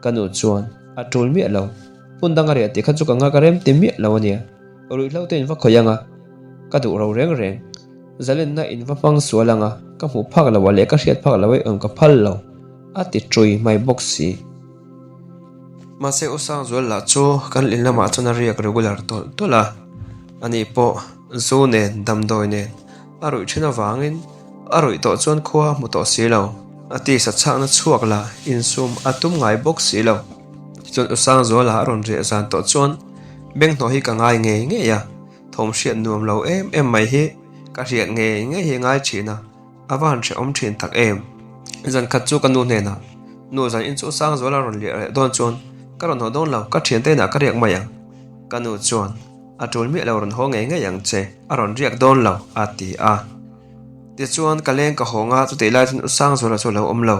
Ka nu chuan a tul miah lo, hmun danga riah tih kha chu ka nghak a rem ti miah lo a nia, ruihhlo te in va khawih ang a, ka duh ro reng reng. Zalenna in va hmang sual ang a, ka hmuh phak lo ah leh ka hriat phak lo ei awm ka phal lo, a ti ṭui mai bawk si. Mahse U Sangzual lah chu kan in lamah chuan a riak regular tawlh tawlh a, ani pawh zu nen damdawi nen a ruih ṭhin avangin a ruih tawh chuan khua a hmu tawh si lo, a tisa chhakna chhuak lah insum a tum ngai bawk si lo. Tichuan U Sangzuala a rawn riah zan tawh chuan benghnawh hi ka ngai ngei ngei a. Thawm hriat nuam lo em em mai hi ka hriat ngei ngei hi ngai thin a, a va han hrehawm thin tak em. Zan khat chu ka nu hnenah, Nu zan in chu Sangzuala rawn liah leh dawn chuan ka rawn haw dawn lo, ka thiante inah ka riak mai ang. Ka nu chuan, A tul miah lo rawn haw ngei ngei ang che, a rawn riak dawn lo, a ti a. Tichuan ka leng ka hawng a, chutih lai chuan U Sangzuala chu a lo awm lo.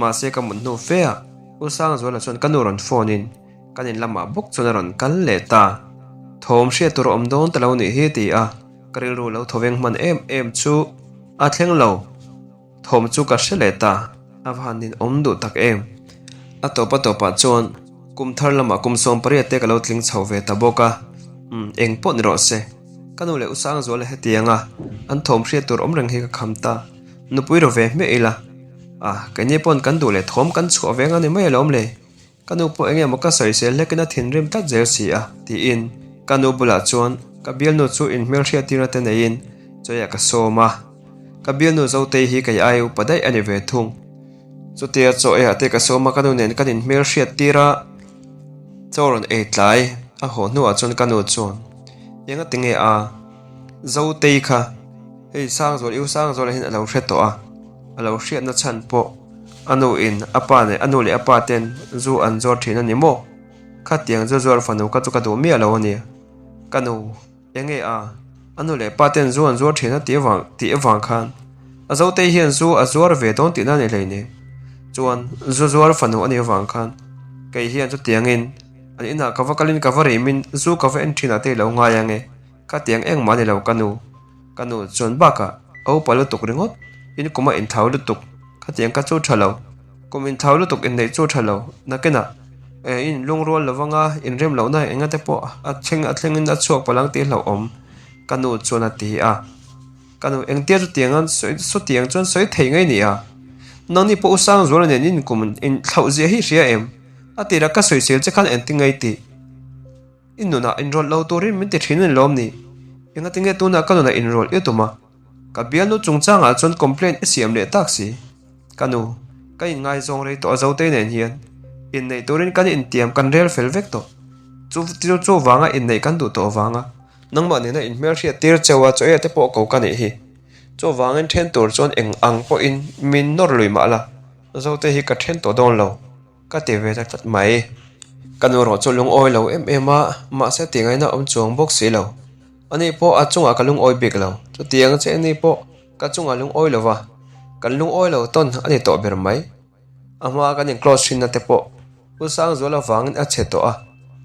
Mahse ka mut hnu fe a, U Sangzuala chuan ka nu rawn phone in, Kan in lamah bawk chuan a rawn kal leh ta. Thawm hriat tur a awm dawn ta lo nih hi ti a, ka rilru lo thawveng hman em em chu a thleng lo. Thawm chu ka hre leh ta, a va han ninawm duh tak em. A tawp a tawpah chuan kum thar lamah kum 18 te ka lo tling chho ve ta bawk a, umm eng pawh ni rawh se. Ka nu leh Usangzuala hetianga an thawm hriat tur awm reng hi ka kham ta. Nupui ro ve hmiah ila, ah keini pawn kan duh leh thawm kan chhuah veng a ni mai alawm le. Ka nu pawh enge maw ka sawisel hlekin a thinrim tlat zel si a, tiin ka nu bulah chuan ka bialnu chu inhmelhriat tirna te neiin chawiah ka sawm a. Ka bialnu Zotei hi kei ai upa daih a ni ve thung. Chutia chaw eiah te ka sawm a, ka nu nen kan inhmelhriat tir a, chaw rawn ei tlai a haw hnuah chuan ka nu chuan, Enga tinge a? Zotei kha hei Sangzual, U Sangzuala hian a lo hre tawh a, a lo hriatna chhan pawh A nu in a pa leh a nu leh a pa ten zu an zuar thin a ni maw? Khatiang zu zuar fanu kha chu ka duh miah lo a ni. Ka nu, Enge a? A nu leh pa ten zu an zuar thin a tih avang tih avang khan a Zotei hian zu a zuar ve dawn tihna a ni hleinem. Chuan zu zuar fanu a nih avang khan kei hian chutiangin an inah ka va kalin ka va rimin zu ka va en thin ah te i lo ngai ange. Khatiang engmah a ni lo ka nu. Ka nu chuan bakah a upa lutuk ringawt, in kum a inthau lutuk, khatiang ka chu tha lo. Kum inthau lutuk inneih chu tha lo, nakinah eh in lungrual lo vanga inrem lohna enga te pawh a thleng a thlengin a chhuak palh ang tih hlauhawm ka nu chuan a ti a. Ka nu engtia chutiang an sawi chutiang chuan sawi thei ngei ni a. Nangni pawh u Sangzuala nen in kum inthlauh ziah hi hria em? A tirah ka sawisel che khan engti ngei tih. I nunah inrawlh lo turin min ti thin a ni lawm ni? Engatinge tunah ka nunah inrawlh i tum a? Ka bialnu chungchangah chuan complaint i siam leh tak si. Ka nu, ka inngaizawng rei tawh a Zotei nen hian inneih turin kan intiam kan rel fel vek tawh. Chu chu chuvanga inneih kan duh tawh avanga nangmah nena inhmelhriat tir cheu a chaw te pawh ko ka nih hi. Chuvangin then tur chuan eng ang pawhin min nawr lui mah la, Zotei hi ka then tawh dawn lo. Ka ti ve ta tlat mai. Ka nu erawh chu lungawi lo em em a, mahse ti ngaihna awm chuang bawk si lo. Ani pawh a chungah ka lungawi bik lo. Chutiang che ani pawh ka chungah lungawi lo va, kan lungawi lo tawn a ni tawh ber mai. A hmaa kan in close thinna te pawh U Sangzual avangin a chhe tawh a,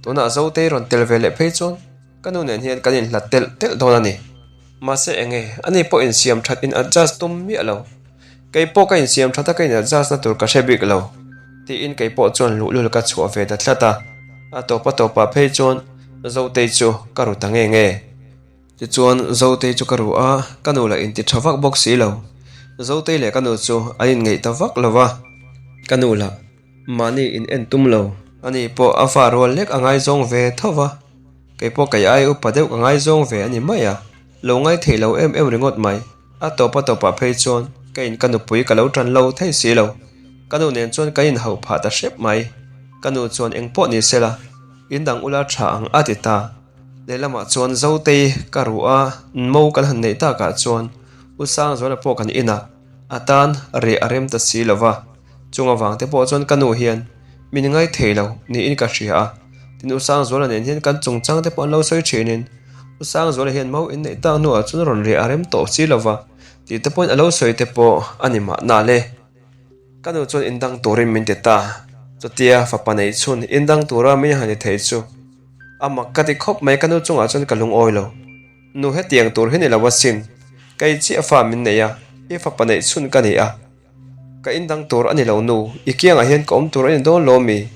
tunah Zotei rawn tel ve leh phei chuan ka nu nen hian kan inhlat telh telh dawn a ni. Mahse enge, ani pawh insiam that in adjust tum miah lo. Kei pawh ka insiam that a ka in adjust na tur ka hre bik lo. Tiin kei pawh chuan luhlul ka chhuah ve ta tlat a. A tawp a tawpah phei chuan Zotei chu ka ru ta nge nge. Tichuan Zotei chu ka ru a, ka nu lah inti tha vak bawk si lo. Zotei leh ka nu chu an inngeih ta vak lo va, ka nu lah mahni in en tum lo. Ani pawh a fa rual lek a ngaizawng ve tho va, kei pawh kei ai upa deuh ka ngaizawng ve a ni mai a, lo ngai theih lo em em ringawt mai. A tawp a tawpah phei chuan ka in ka nupui ka lo tan lo thei si lo. Ka nu nen chuan kan inhauh phah ta hrep mai. Ka nu chuan eng pawh ni se la, in dang ula tha ang a ti ta. Lehlamah chuan Zotei ka ruh a, mo kan han neih takah chuan U Sangzuala pawh kan inah a tan reh a rem ta si lo va. Chung avang te pawh chuan ka nu hian min ngai thei lo niin ka hria a. Tin U Sangzuala nen hian kan chungchang te pawh an lo sawi thinin U Sangzuala hian mau inneih tak hnuah chuan rawn riah a rem tawh si lo va tih te pawhin a lo sawi te pawh a ni mahna le. Ka nu chuan indang turin min ti ta. Chutia fapa neih chhun indang tura min han ti thei chu a mak ka ti khawp mai ka nu chungah chuan ka lungawi lo. Nu hetiang tur hi ni lo asin, kei chiah fa min nei a, i fapa neih chhun ka ni a. Ka indang tur a ni lo nu, i kiangah hian ka awm tur a ni dawn lo mi?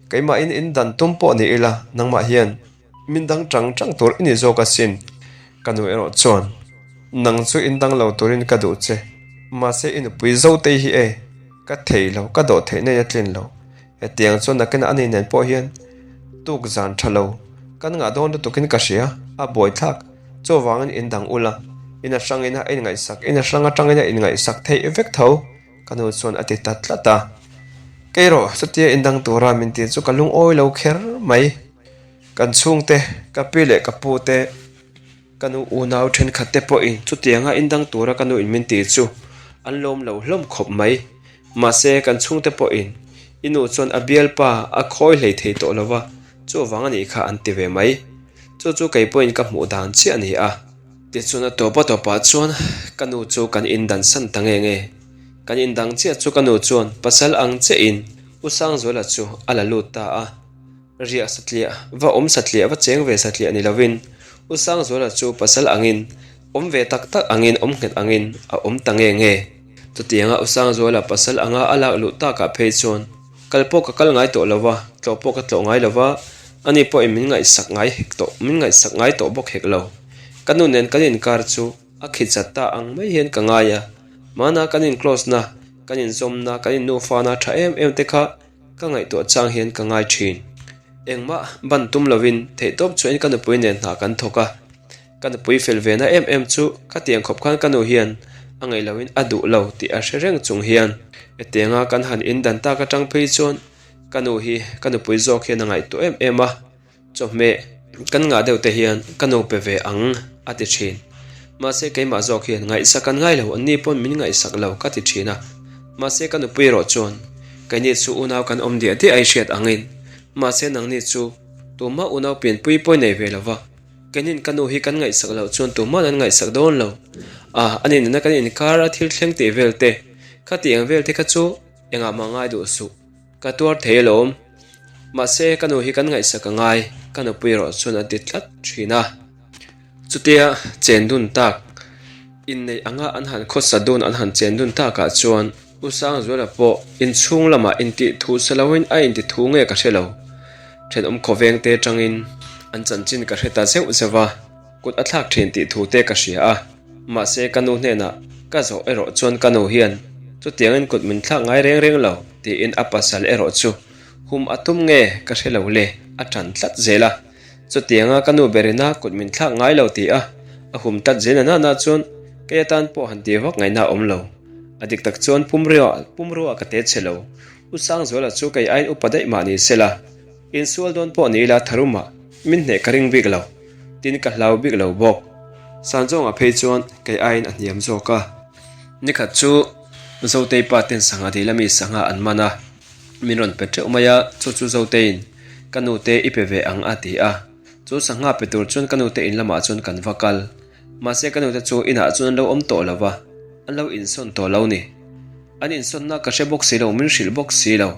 Keimahin indan tum pawh ni ila, nangmah hian min dang chang chang tur i ni zawk asin. Ka nu erawh chuan, Nang chu indang lo turin ka duh che, mahse i nupui Zotei hi e, ka thei lo, ka dawh theih nei a tlin lo. Hetiang chuan nakinah ani nen pawh hian tuk zan tha lo kan ngah dawn lutukin ka hria, a buaithlak. Chuvangin indang ula, in a hrangin a inngaihsak, in a hrang atangin a inngaihsak theih vek tho, ka nu chuan a ti ta tlat a. Kei rawh, chutia indang tura min ti chu ka lungawi lo kher mai. Kan chhungte, ka pi leh ka pu te, Ka nu unau thenkhat te pawhin chutianga indang tura ka nuin min ti chu an lawm lo hlawm khawp mai. Mahse, kan chhungte pawhin i nu chuan a bialpa a khawi hlei thei tawh lo va, chuvang a nih kha an ti ve mai. Chu chu kei pawhin ka hmuh dan chiah a ni a. Tichuan a tawp a tawpah chuan ka nu chu kan indan san ta nge nge. Kan indang chiah chu ka nu chuan pasal ang chiahin U Sangzuala chu a la lut ta a. Riah satliah, va awm satliah, va cheng ve satliah ni lovin U Sangzuala chu pasal angin, awm ve tak tak angin, awm nghet angin a awm ta nge nge. Chutianga U Sangzuala pasal anga a lak luh takah phei chuan kal pawh ka kal ngai tawh lo va, tlawh pawh ka tlawh ngai lo va, ani pawhin min ngaihsak ngai hek tawh, min ngaihsak ngai tawh bawk hek lo. Ka nu nen kan inkar chu a khichat ta ang mai hian ka ngai a, mahna kan in close na, kan inzawmna, kan innufana tha em em te kha Ka ngaihtuah chang hian ka ngai thin. Engmah ban tum lovin theihtawp chuahin ka nupui nen hna kan thawk a. Ka nupui fel ve na em em chu ka tiang khawp khan ka nu hian a ngaih loin a duh lo tih a hre reng chung hian hetianga kan han indan tak atang phei chuan ka nu hi ka nupui zawk hian a ngaihtuah em em a. Chawhmeh kan ngah deuh te hian ka nu pe ve ang a ti thin. Mahse keimah zawk hian ngaihsak an ngai lo, anni pawn min ngaihsak lo ka ti thin a. Mahse ka nupui erawh chuan keini chu unau kan awm diah diah a i hriat angin mahse nangni chu tumah unau pianpui pawi nei ve lo va, keinin ka nu hi kan ngaihsak loh chuan tumah an ngaihsak dawn lo. A, ani nena kan inkar a thil thleng tih vel te, khati ang vel te kha chu engah mah ngai duh suh. Ka tuar thei alawm. Mahse, ka nu hi kan ngaihsak a ngai, ka nupui erawh chuan a ti tlat thin a. Chutia chen dun tak, inneih anga an han khawsa dun an han chen dun takah chuan U Sangzuala pawh inchhung lamah intih thu sa loin a inti thu nge ka hre lo. Thenawm khawveng te tangin an chanchin ka hre ta zeuh zeuh a, kut a thlak thin tih thu te ka hria a. Mahse ka nu hnenah ka zawh erawh chuan ka nu hian chutiangin kut min thlak ngai reng reng lo tiin a pasal erawh chu hum a tum nge ka hre lo le a tan tlat zel a. Chutianga ka nu berina kut min thlak ngai lo ti a a hum tlat zel na nana chuan kei atan pawh han ti vak ngaihna a awm lo. A dik tak chuan pumrua ka te che lo. U Sangzuala chu kei aiin upa daih mah ni sela insual dawn pawh ni ila tharumah min hneh ka ring bik lo. Tin ka hlau bik lo bawk. Sanzawnga phei chuan kei aiin a hniam zawk a. Nikhat chu Zotei pa ten sangha dil ami sangha an man a, min rawn pe teuh mai a, chu chu Zoteiin ka nute i pe ve ang a ti a. Chu sangha pe tur chuan ka nute in lamah chuan kan va kal. Mahse ka nute chu inah chuan an lo awm tawh lo va, an lo insawn tawh lo ni. An insawnna ka hre bawk si lo, min hrilh bawk si lo.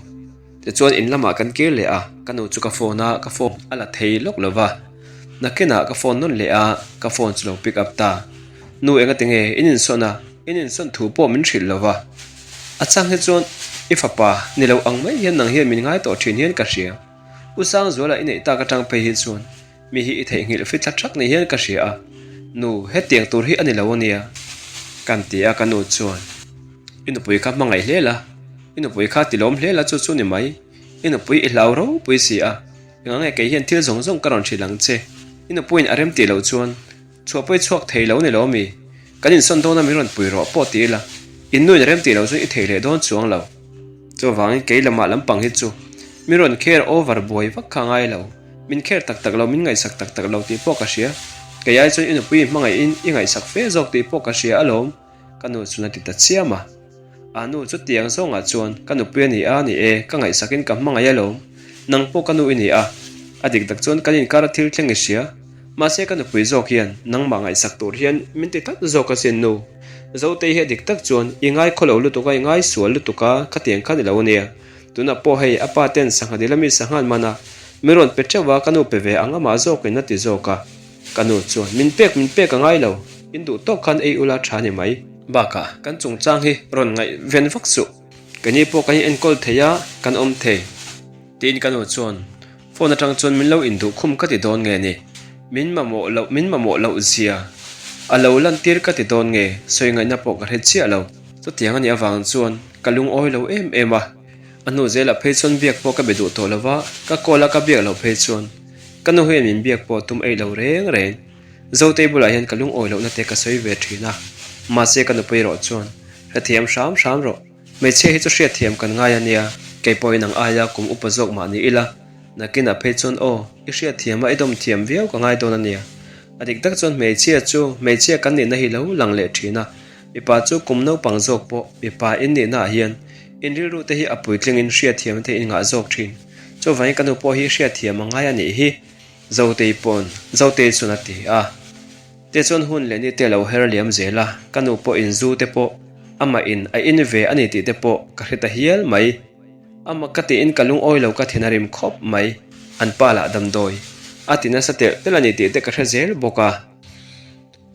Tichuan in lamah kan kir leh a, ka nu chu ka phone a, ka phone a la thei lawk lo va. Nakinah ka phone nawn leh a, ka phone chu lo pick up ta. Nu enga tinge in insawn a, in insawn thu pawh min hrilh lo va. A chang hi chuan i fapa ni lo ang mai hian nang hian min ngai tawh thin hian ka hria. U Sangzuala i neih tak atang phei hi chuan mi hi i theihnghilh fithla thak ni hian ka hria a, nu hetiang tur hi a ni lo ania kan ti a ka nu chuan i nupui kha hmangaih hle la, i nupui kha tilawm hle la chu chu ni mai, i nupui i hlau ropui si a, engah nge kei hian thil zawng zawng ka rawn hrilh ang che, i nupuiin a rem tih loh chuan Chhuah pawh i chhuak thei lo ni lo mi? Kan insawn dawn a min rawn pui rawh pawh ti ila, in nu in rem tih lo chuan i thei leh dawn chuang lo. Chuvangin kei lamah lampang hi chu min rawn care over buai vak kha ngai lo, min care tak tak lo, min ngaihsak tak tak lo tih pawh ka hria. Kei ai chuan i nupui i hmangaihin i ngaihsak fe zawk tih pawh ka hria alawm, ka nu chuan a ti ta chiam a. A nu chu tiang zawngah chuan ka nupui a ni a ni e, ka ngaihsakin ka hmangaih alawm. Nang pawh ka nu i ni a, a dik tak chuan kan inkar a thil thleng i hria. Mahse ka nupui zawk hian nangmah ngaihsak tur hian min ti tlat zawk asin nu. Zotei hi a dik tak chuan i ngai khawlo lutuk a, i ngai sual lutuk a, khatiang khan i lo ania. Tunah pawh hei a pa ten sangha dil ami sanghan man a, min rawn pe teuh a, ka nu pe ve ang amah zawkin a ti zawk a. Ka nu chuan min pek min pek a ngai lo, in duh tawk khan ei ula tha ni mai. Bakah kan chungchang hi rawn ngaih ven vak suh, keini pawh kan inenkawl thei a, kan awm thei. Tiin ka nu chuan Phone atang chuan min lo induh khum ka ti dawn nge ni? Min mamawh loh min mamawh loh zia a lo lantir ka ti dawn nge? Sawi ngaihna pawh ka hre chiah lo. Chutiang a nih avang chuan ka lungawi lo em em a. A hnu zelah phei chuan biak pawh ka be duh tawh lo va, ka call a ka biak loh phei chuan ka nu hian min biak pawh tum eih lo reng reng. Zotei bulah hian ka lungawi lohna te ka sawi ve thin a, mahse ka nupui erawh chuan hrethiam hram hram rawh. Hmeichhia hi chu hriatthiam kan ngai a nia, kei pawhin ang aia kum upa zawk mah ni ila, nakinah phei chuan aw, i hriatthiam a i dawm thiam viau ka ngai dawn a nia. A dik tak chuan hmeichhia chu hmeichhia kan nihna hi lo lang leh thin a, mipa chu kum naupang zawk pawh mipa in nihna ah hian in rilru te hi a puitlingin hriatthiam te in ngah zawk thin. Chuvangin ka nu pawh hi hriatthiam a ngai a nih hi, Zotei pawn Zotei chuan a ti a. Tichuan hun leh ni te lo her liam zel a, ka nu pawh in zu te pawh amah in a in ve a ni tih te pawh ka hre ta hial mai. Amah ka tiin ka lungawi lo ka thin a rim khawp mai, an pa lah damdawi a ti nasa telh telh a ni tih te ka hre zel bawk a.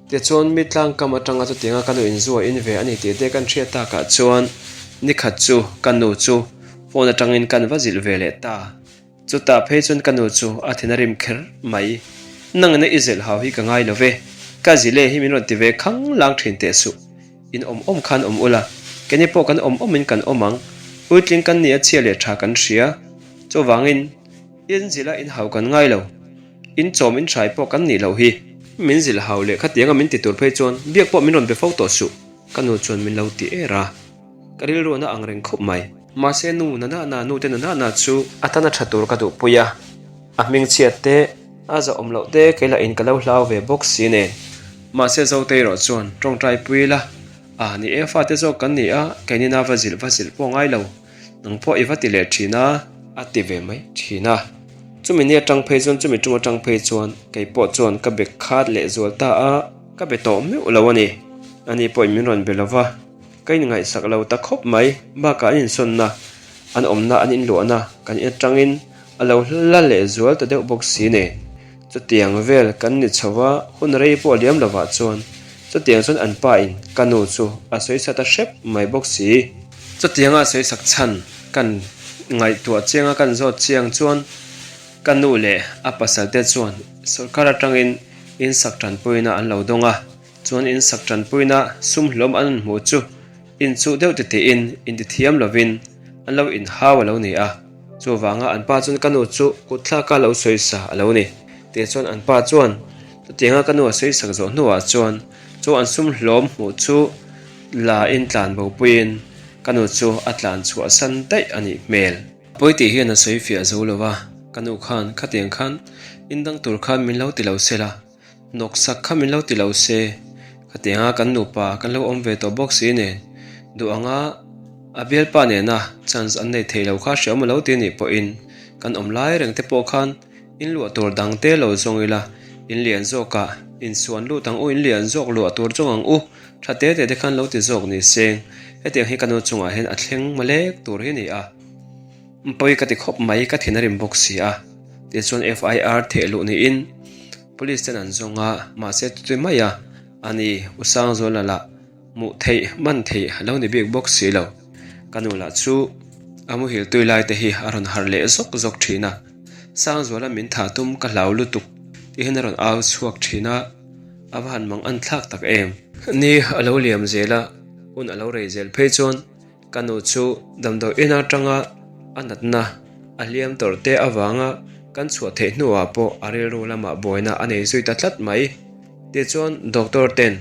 Tichuan mi tlangkam atanga chutianga ka nu in zu a in ve a ni tih te kan hriat takah chuan nikhat chu ka nu chu phone atangin kan va zilh ve leh ta. Chutah phei chuan ka nu chu a thin a rim kher mai. Nangina i zelh hau hi ka ngai lo ve, ka zile hi min rawn ti ve khang lang thin teh suh. In awm awm khan awm ula, keini pawh kan awm awmin kan awm ang. Puitling kan nia chhia leh tha kan hria. Chuvangin, in zilh a in hau kan ngai lo. In chawm in hrai pawh kan nih loh hi. Min zilh hau leh khatianga min ti tur phei chuan biak pawh min rawn be fo tawh suh, ka nu chuan min lo ti er a. Ka rilru a na ang reng khawp mai. Mahse nu na na na, nu te na na na chu. A tan a tha tur ka duhpui a, a hmingchhiat te, a zahawm loh te kei lah in ka lo hlau ve bawk si nen. Mahse Zotei erawh chuan tawngtai pui ila, a ni e fate zawk kan ni a, keini na va zilh va zilh pawh ngai lo, nang pawh i va ti leh thin a, a ti ve mai thin a. Chumi ni atang phei chuan chumi tum atang phei chuan kei pawh chuan ka be khat leh zual ta a, ka be tawh meuh lo a ni. Ani pawhin min rawn be lo va. Ka inngaihsak lo ta khawp mai, bakah an insawnna, an awmna, an inluahna kan in atangin a lo hla leh zual ta deuh bawk si nen. Chutiang vel kan ni chho va, hun rei pawh a liam lovah chuan chutiang chuan an pa in ka nu chu a sawi sa ta hrep mai bawk si. Chutianga a sawi sak chhan kan ngaihtuah chianga kan zawt chiang chuan ka nu leh a pasal te chuan sawrkar atangin insak tanpuina an lo dawng a. Chuan in sak tanpuina sum hlawm an rawn hmuh chu inchuh deuh ti tiin intithiam lovin an lo inhau a lo ni a. Chuvanga an pa chuan ka nu chu kut thlaka lo sawisa a lo ni. Tichuan an pa chuan chutianga ka nu a sawisak zawh hnuah chuan chu an sum hlawm hmuh chu la in tlan bopuiin ka nu chu a tlan chhuahsan daih a nih hmel. Pawi tih hian a sawi fiah zo lo va, ka nu khan khatiang khan indang tur khan min lo ti lo sela. Nawksak kha min lo ti lo se, khatianga kan nupa kan lo awm ve tawh bawk si nen, duh anga a bialpa nena chance an nei thei lo kha hreawm a lo ti anih pawhin kan awm lai reng te pawh khan in luah tur dang te lo zawng ila, in lian zawkah insuan lut ang u, in lian zawk luah tur zawng ang u, tha te te te khan lo ti zawk ni seng, hetiang hi ka nu chungah hian a thleng malek tur hi a ni a. Pawi ka ti khawp mai, ka thin a rim bawk si a. Tichuan FIR theh luh niin Police ten an zawng a, mahse tutui mai a, ani U Sangzuala lah hmuh theih man theih a lo ni bik bawk si lo. Ka nu lah chu a muhil tui lai te hi a rawn harh leh zawk zawk thin a. Sangzuala min thah tum ka hlau lutuk tih hian a rawn au chhuak thin a, a va han mang an thlak tak em. Ni a lo liam zel a, hun a lo rei zel phei chuan ka nu chu damdawi in atanga a natna a hliam tawrh te avanga kan chhuah theih hnuah pawh a rilru lamah buaina a nei zui ta tlat mai. Tichuan doctor ten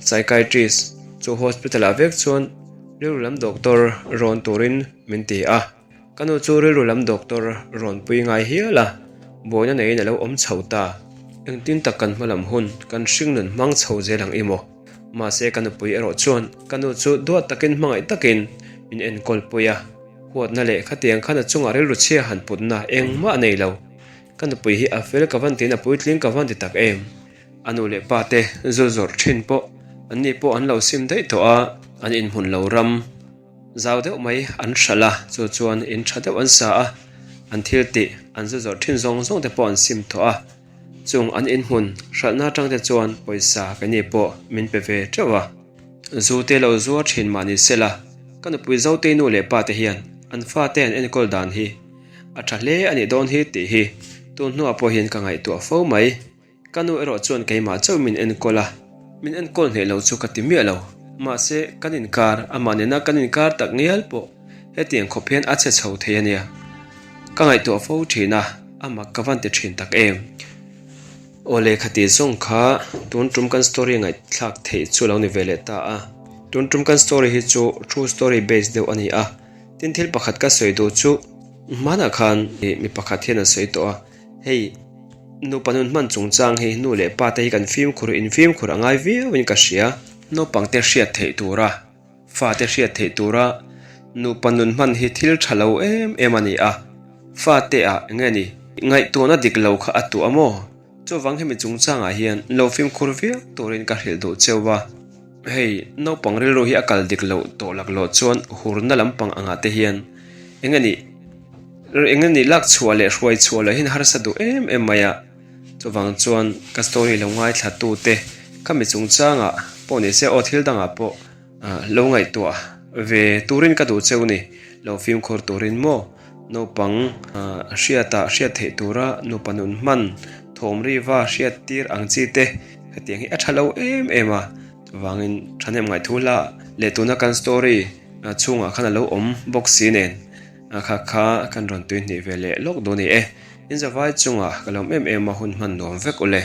psychiatrist chu hospital ah vek chuan rilru lam doctor rawn turin min ti a. Ka nu chu rilru lam doctor rawn pui ngai hial a, buaina neiin a lo awm chho ta. Engtin tak kan hma lam hun kan hringnun hmang chho zel ang i maw? Mahse ka nupui erawh chuan ka nu chu duat takin hmangaih takin min enkawl pui a, huatna leh khatiang khan a chungah rilru chhia han putna engmah a nei lo. Ka nupui hi a fel ka van tiin a puitling ka van ti tak em? A nu leh pa te zu zawrh thin pawh an ni pawh an lo sim daih tawh a, an inhmun lo ram. Zau deuh mai an hralh a, chu chuan in tha deuh an sa a, an thil tih an zu zawrh thin zawng zawng te pawh an sim tawh a, chung an inhmun hralhna atang te chuan pawisa keini pawh min pe ve teuh a. Zu te lo zuar thin mah ni sela, ka nupui Zotei nu leh pa te hian an fate an enkawl dan hi a tha hle a nih dawn hi tih hi tun hnuah pawh hian ka ngaihtuah fo mai. Ka nu erawh chuan keimah chauh min enkawl a, min enkawl hneh lo chu ka ti miah lo. Mahse, kan inkar, amah nena kan inkar tak ngial pawh hetiang khawp hian a chhe chho thei a nia. Ka ngaihtuah fo thin a, a mak ka van ti thin tak em. Aw lehkha tih zawng kha tun tum kan story ngaihthlak theih chu lo ni ve leh ta a. Tun tum kan story hi chu true story base deuh a ni a, tin thil pakhat ka sawi duh chu hmanah khan mi pakhat hian a sawi tawh a, Hei, nupa nun hman chungchang hi nu leh pa te hi kan fimkhur in fimkhur a ngai viau in ka hria. Naupang te hriat theih tura, fa te hriat theih tura nupa nun hman hi thil tha lo em em a ni a. Fa te ah enge ni? Ngaihtuahna dik lo kha a tuah maw? Chuvang hemi chungchangah hian lo fimkhur viau turin ka hrilh duh cheu a. Hei, naupang rilru hi a kal dik loh tawh laklawh chuan hurna lampang angah te hian enge ni? Eng nge nih lak chhuah leh hruai chhuah loh hian harsa duh em em mai a, chuvang chuan ka story lo ngaithla tu te kha mi chungchangah pawh ni se aw thil dangah pawh lo ngaihtuah ve turin ka duh cheu ni, lo fimkhur turin maw naupang hriatah hriat theih tura nupa nun hman thawm riva hriat tir ang chi te hetiang hi a tha lo em em a, chuvangin thahnem ngaihthu hla leh tuna kan story chhungah khan a lo awm bawk si nen. A kha kha kan rawn tui hnih ve leh lawk dawn i e. In zavai chungah ka lawm em em a hun hman nuam vek ule.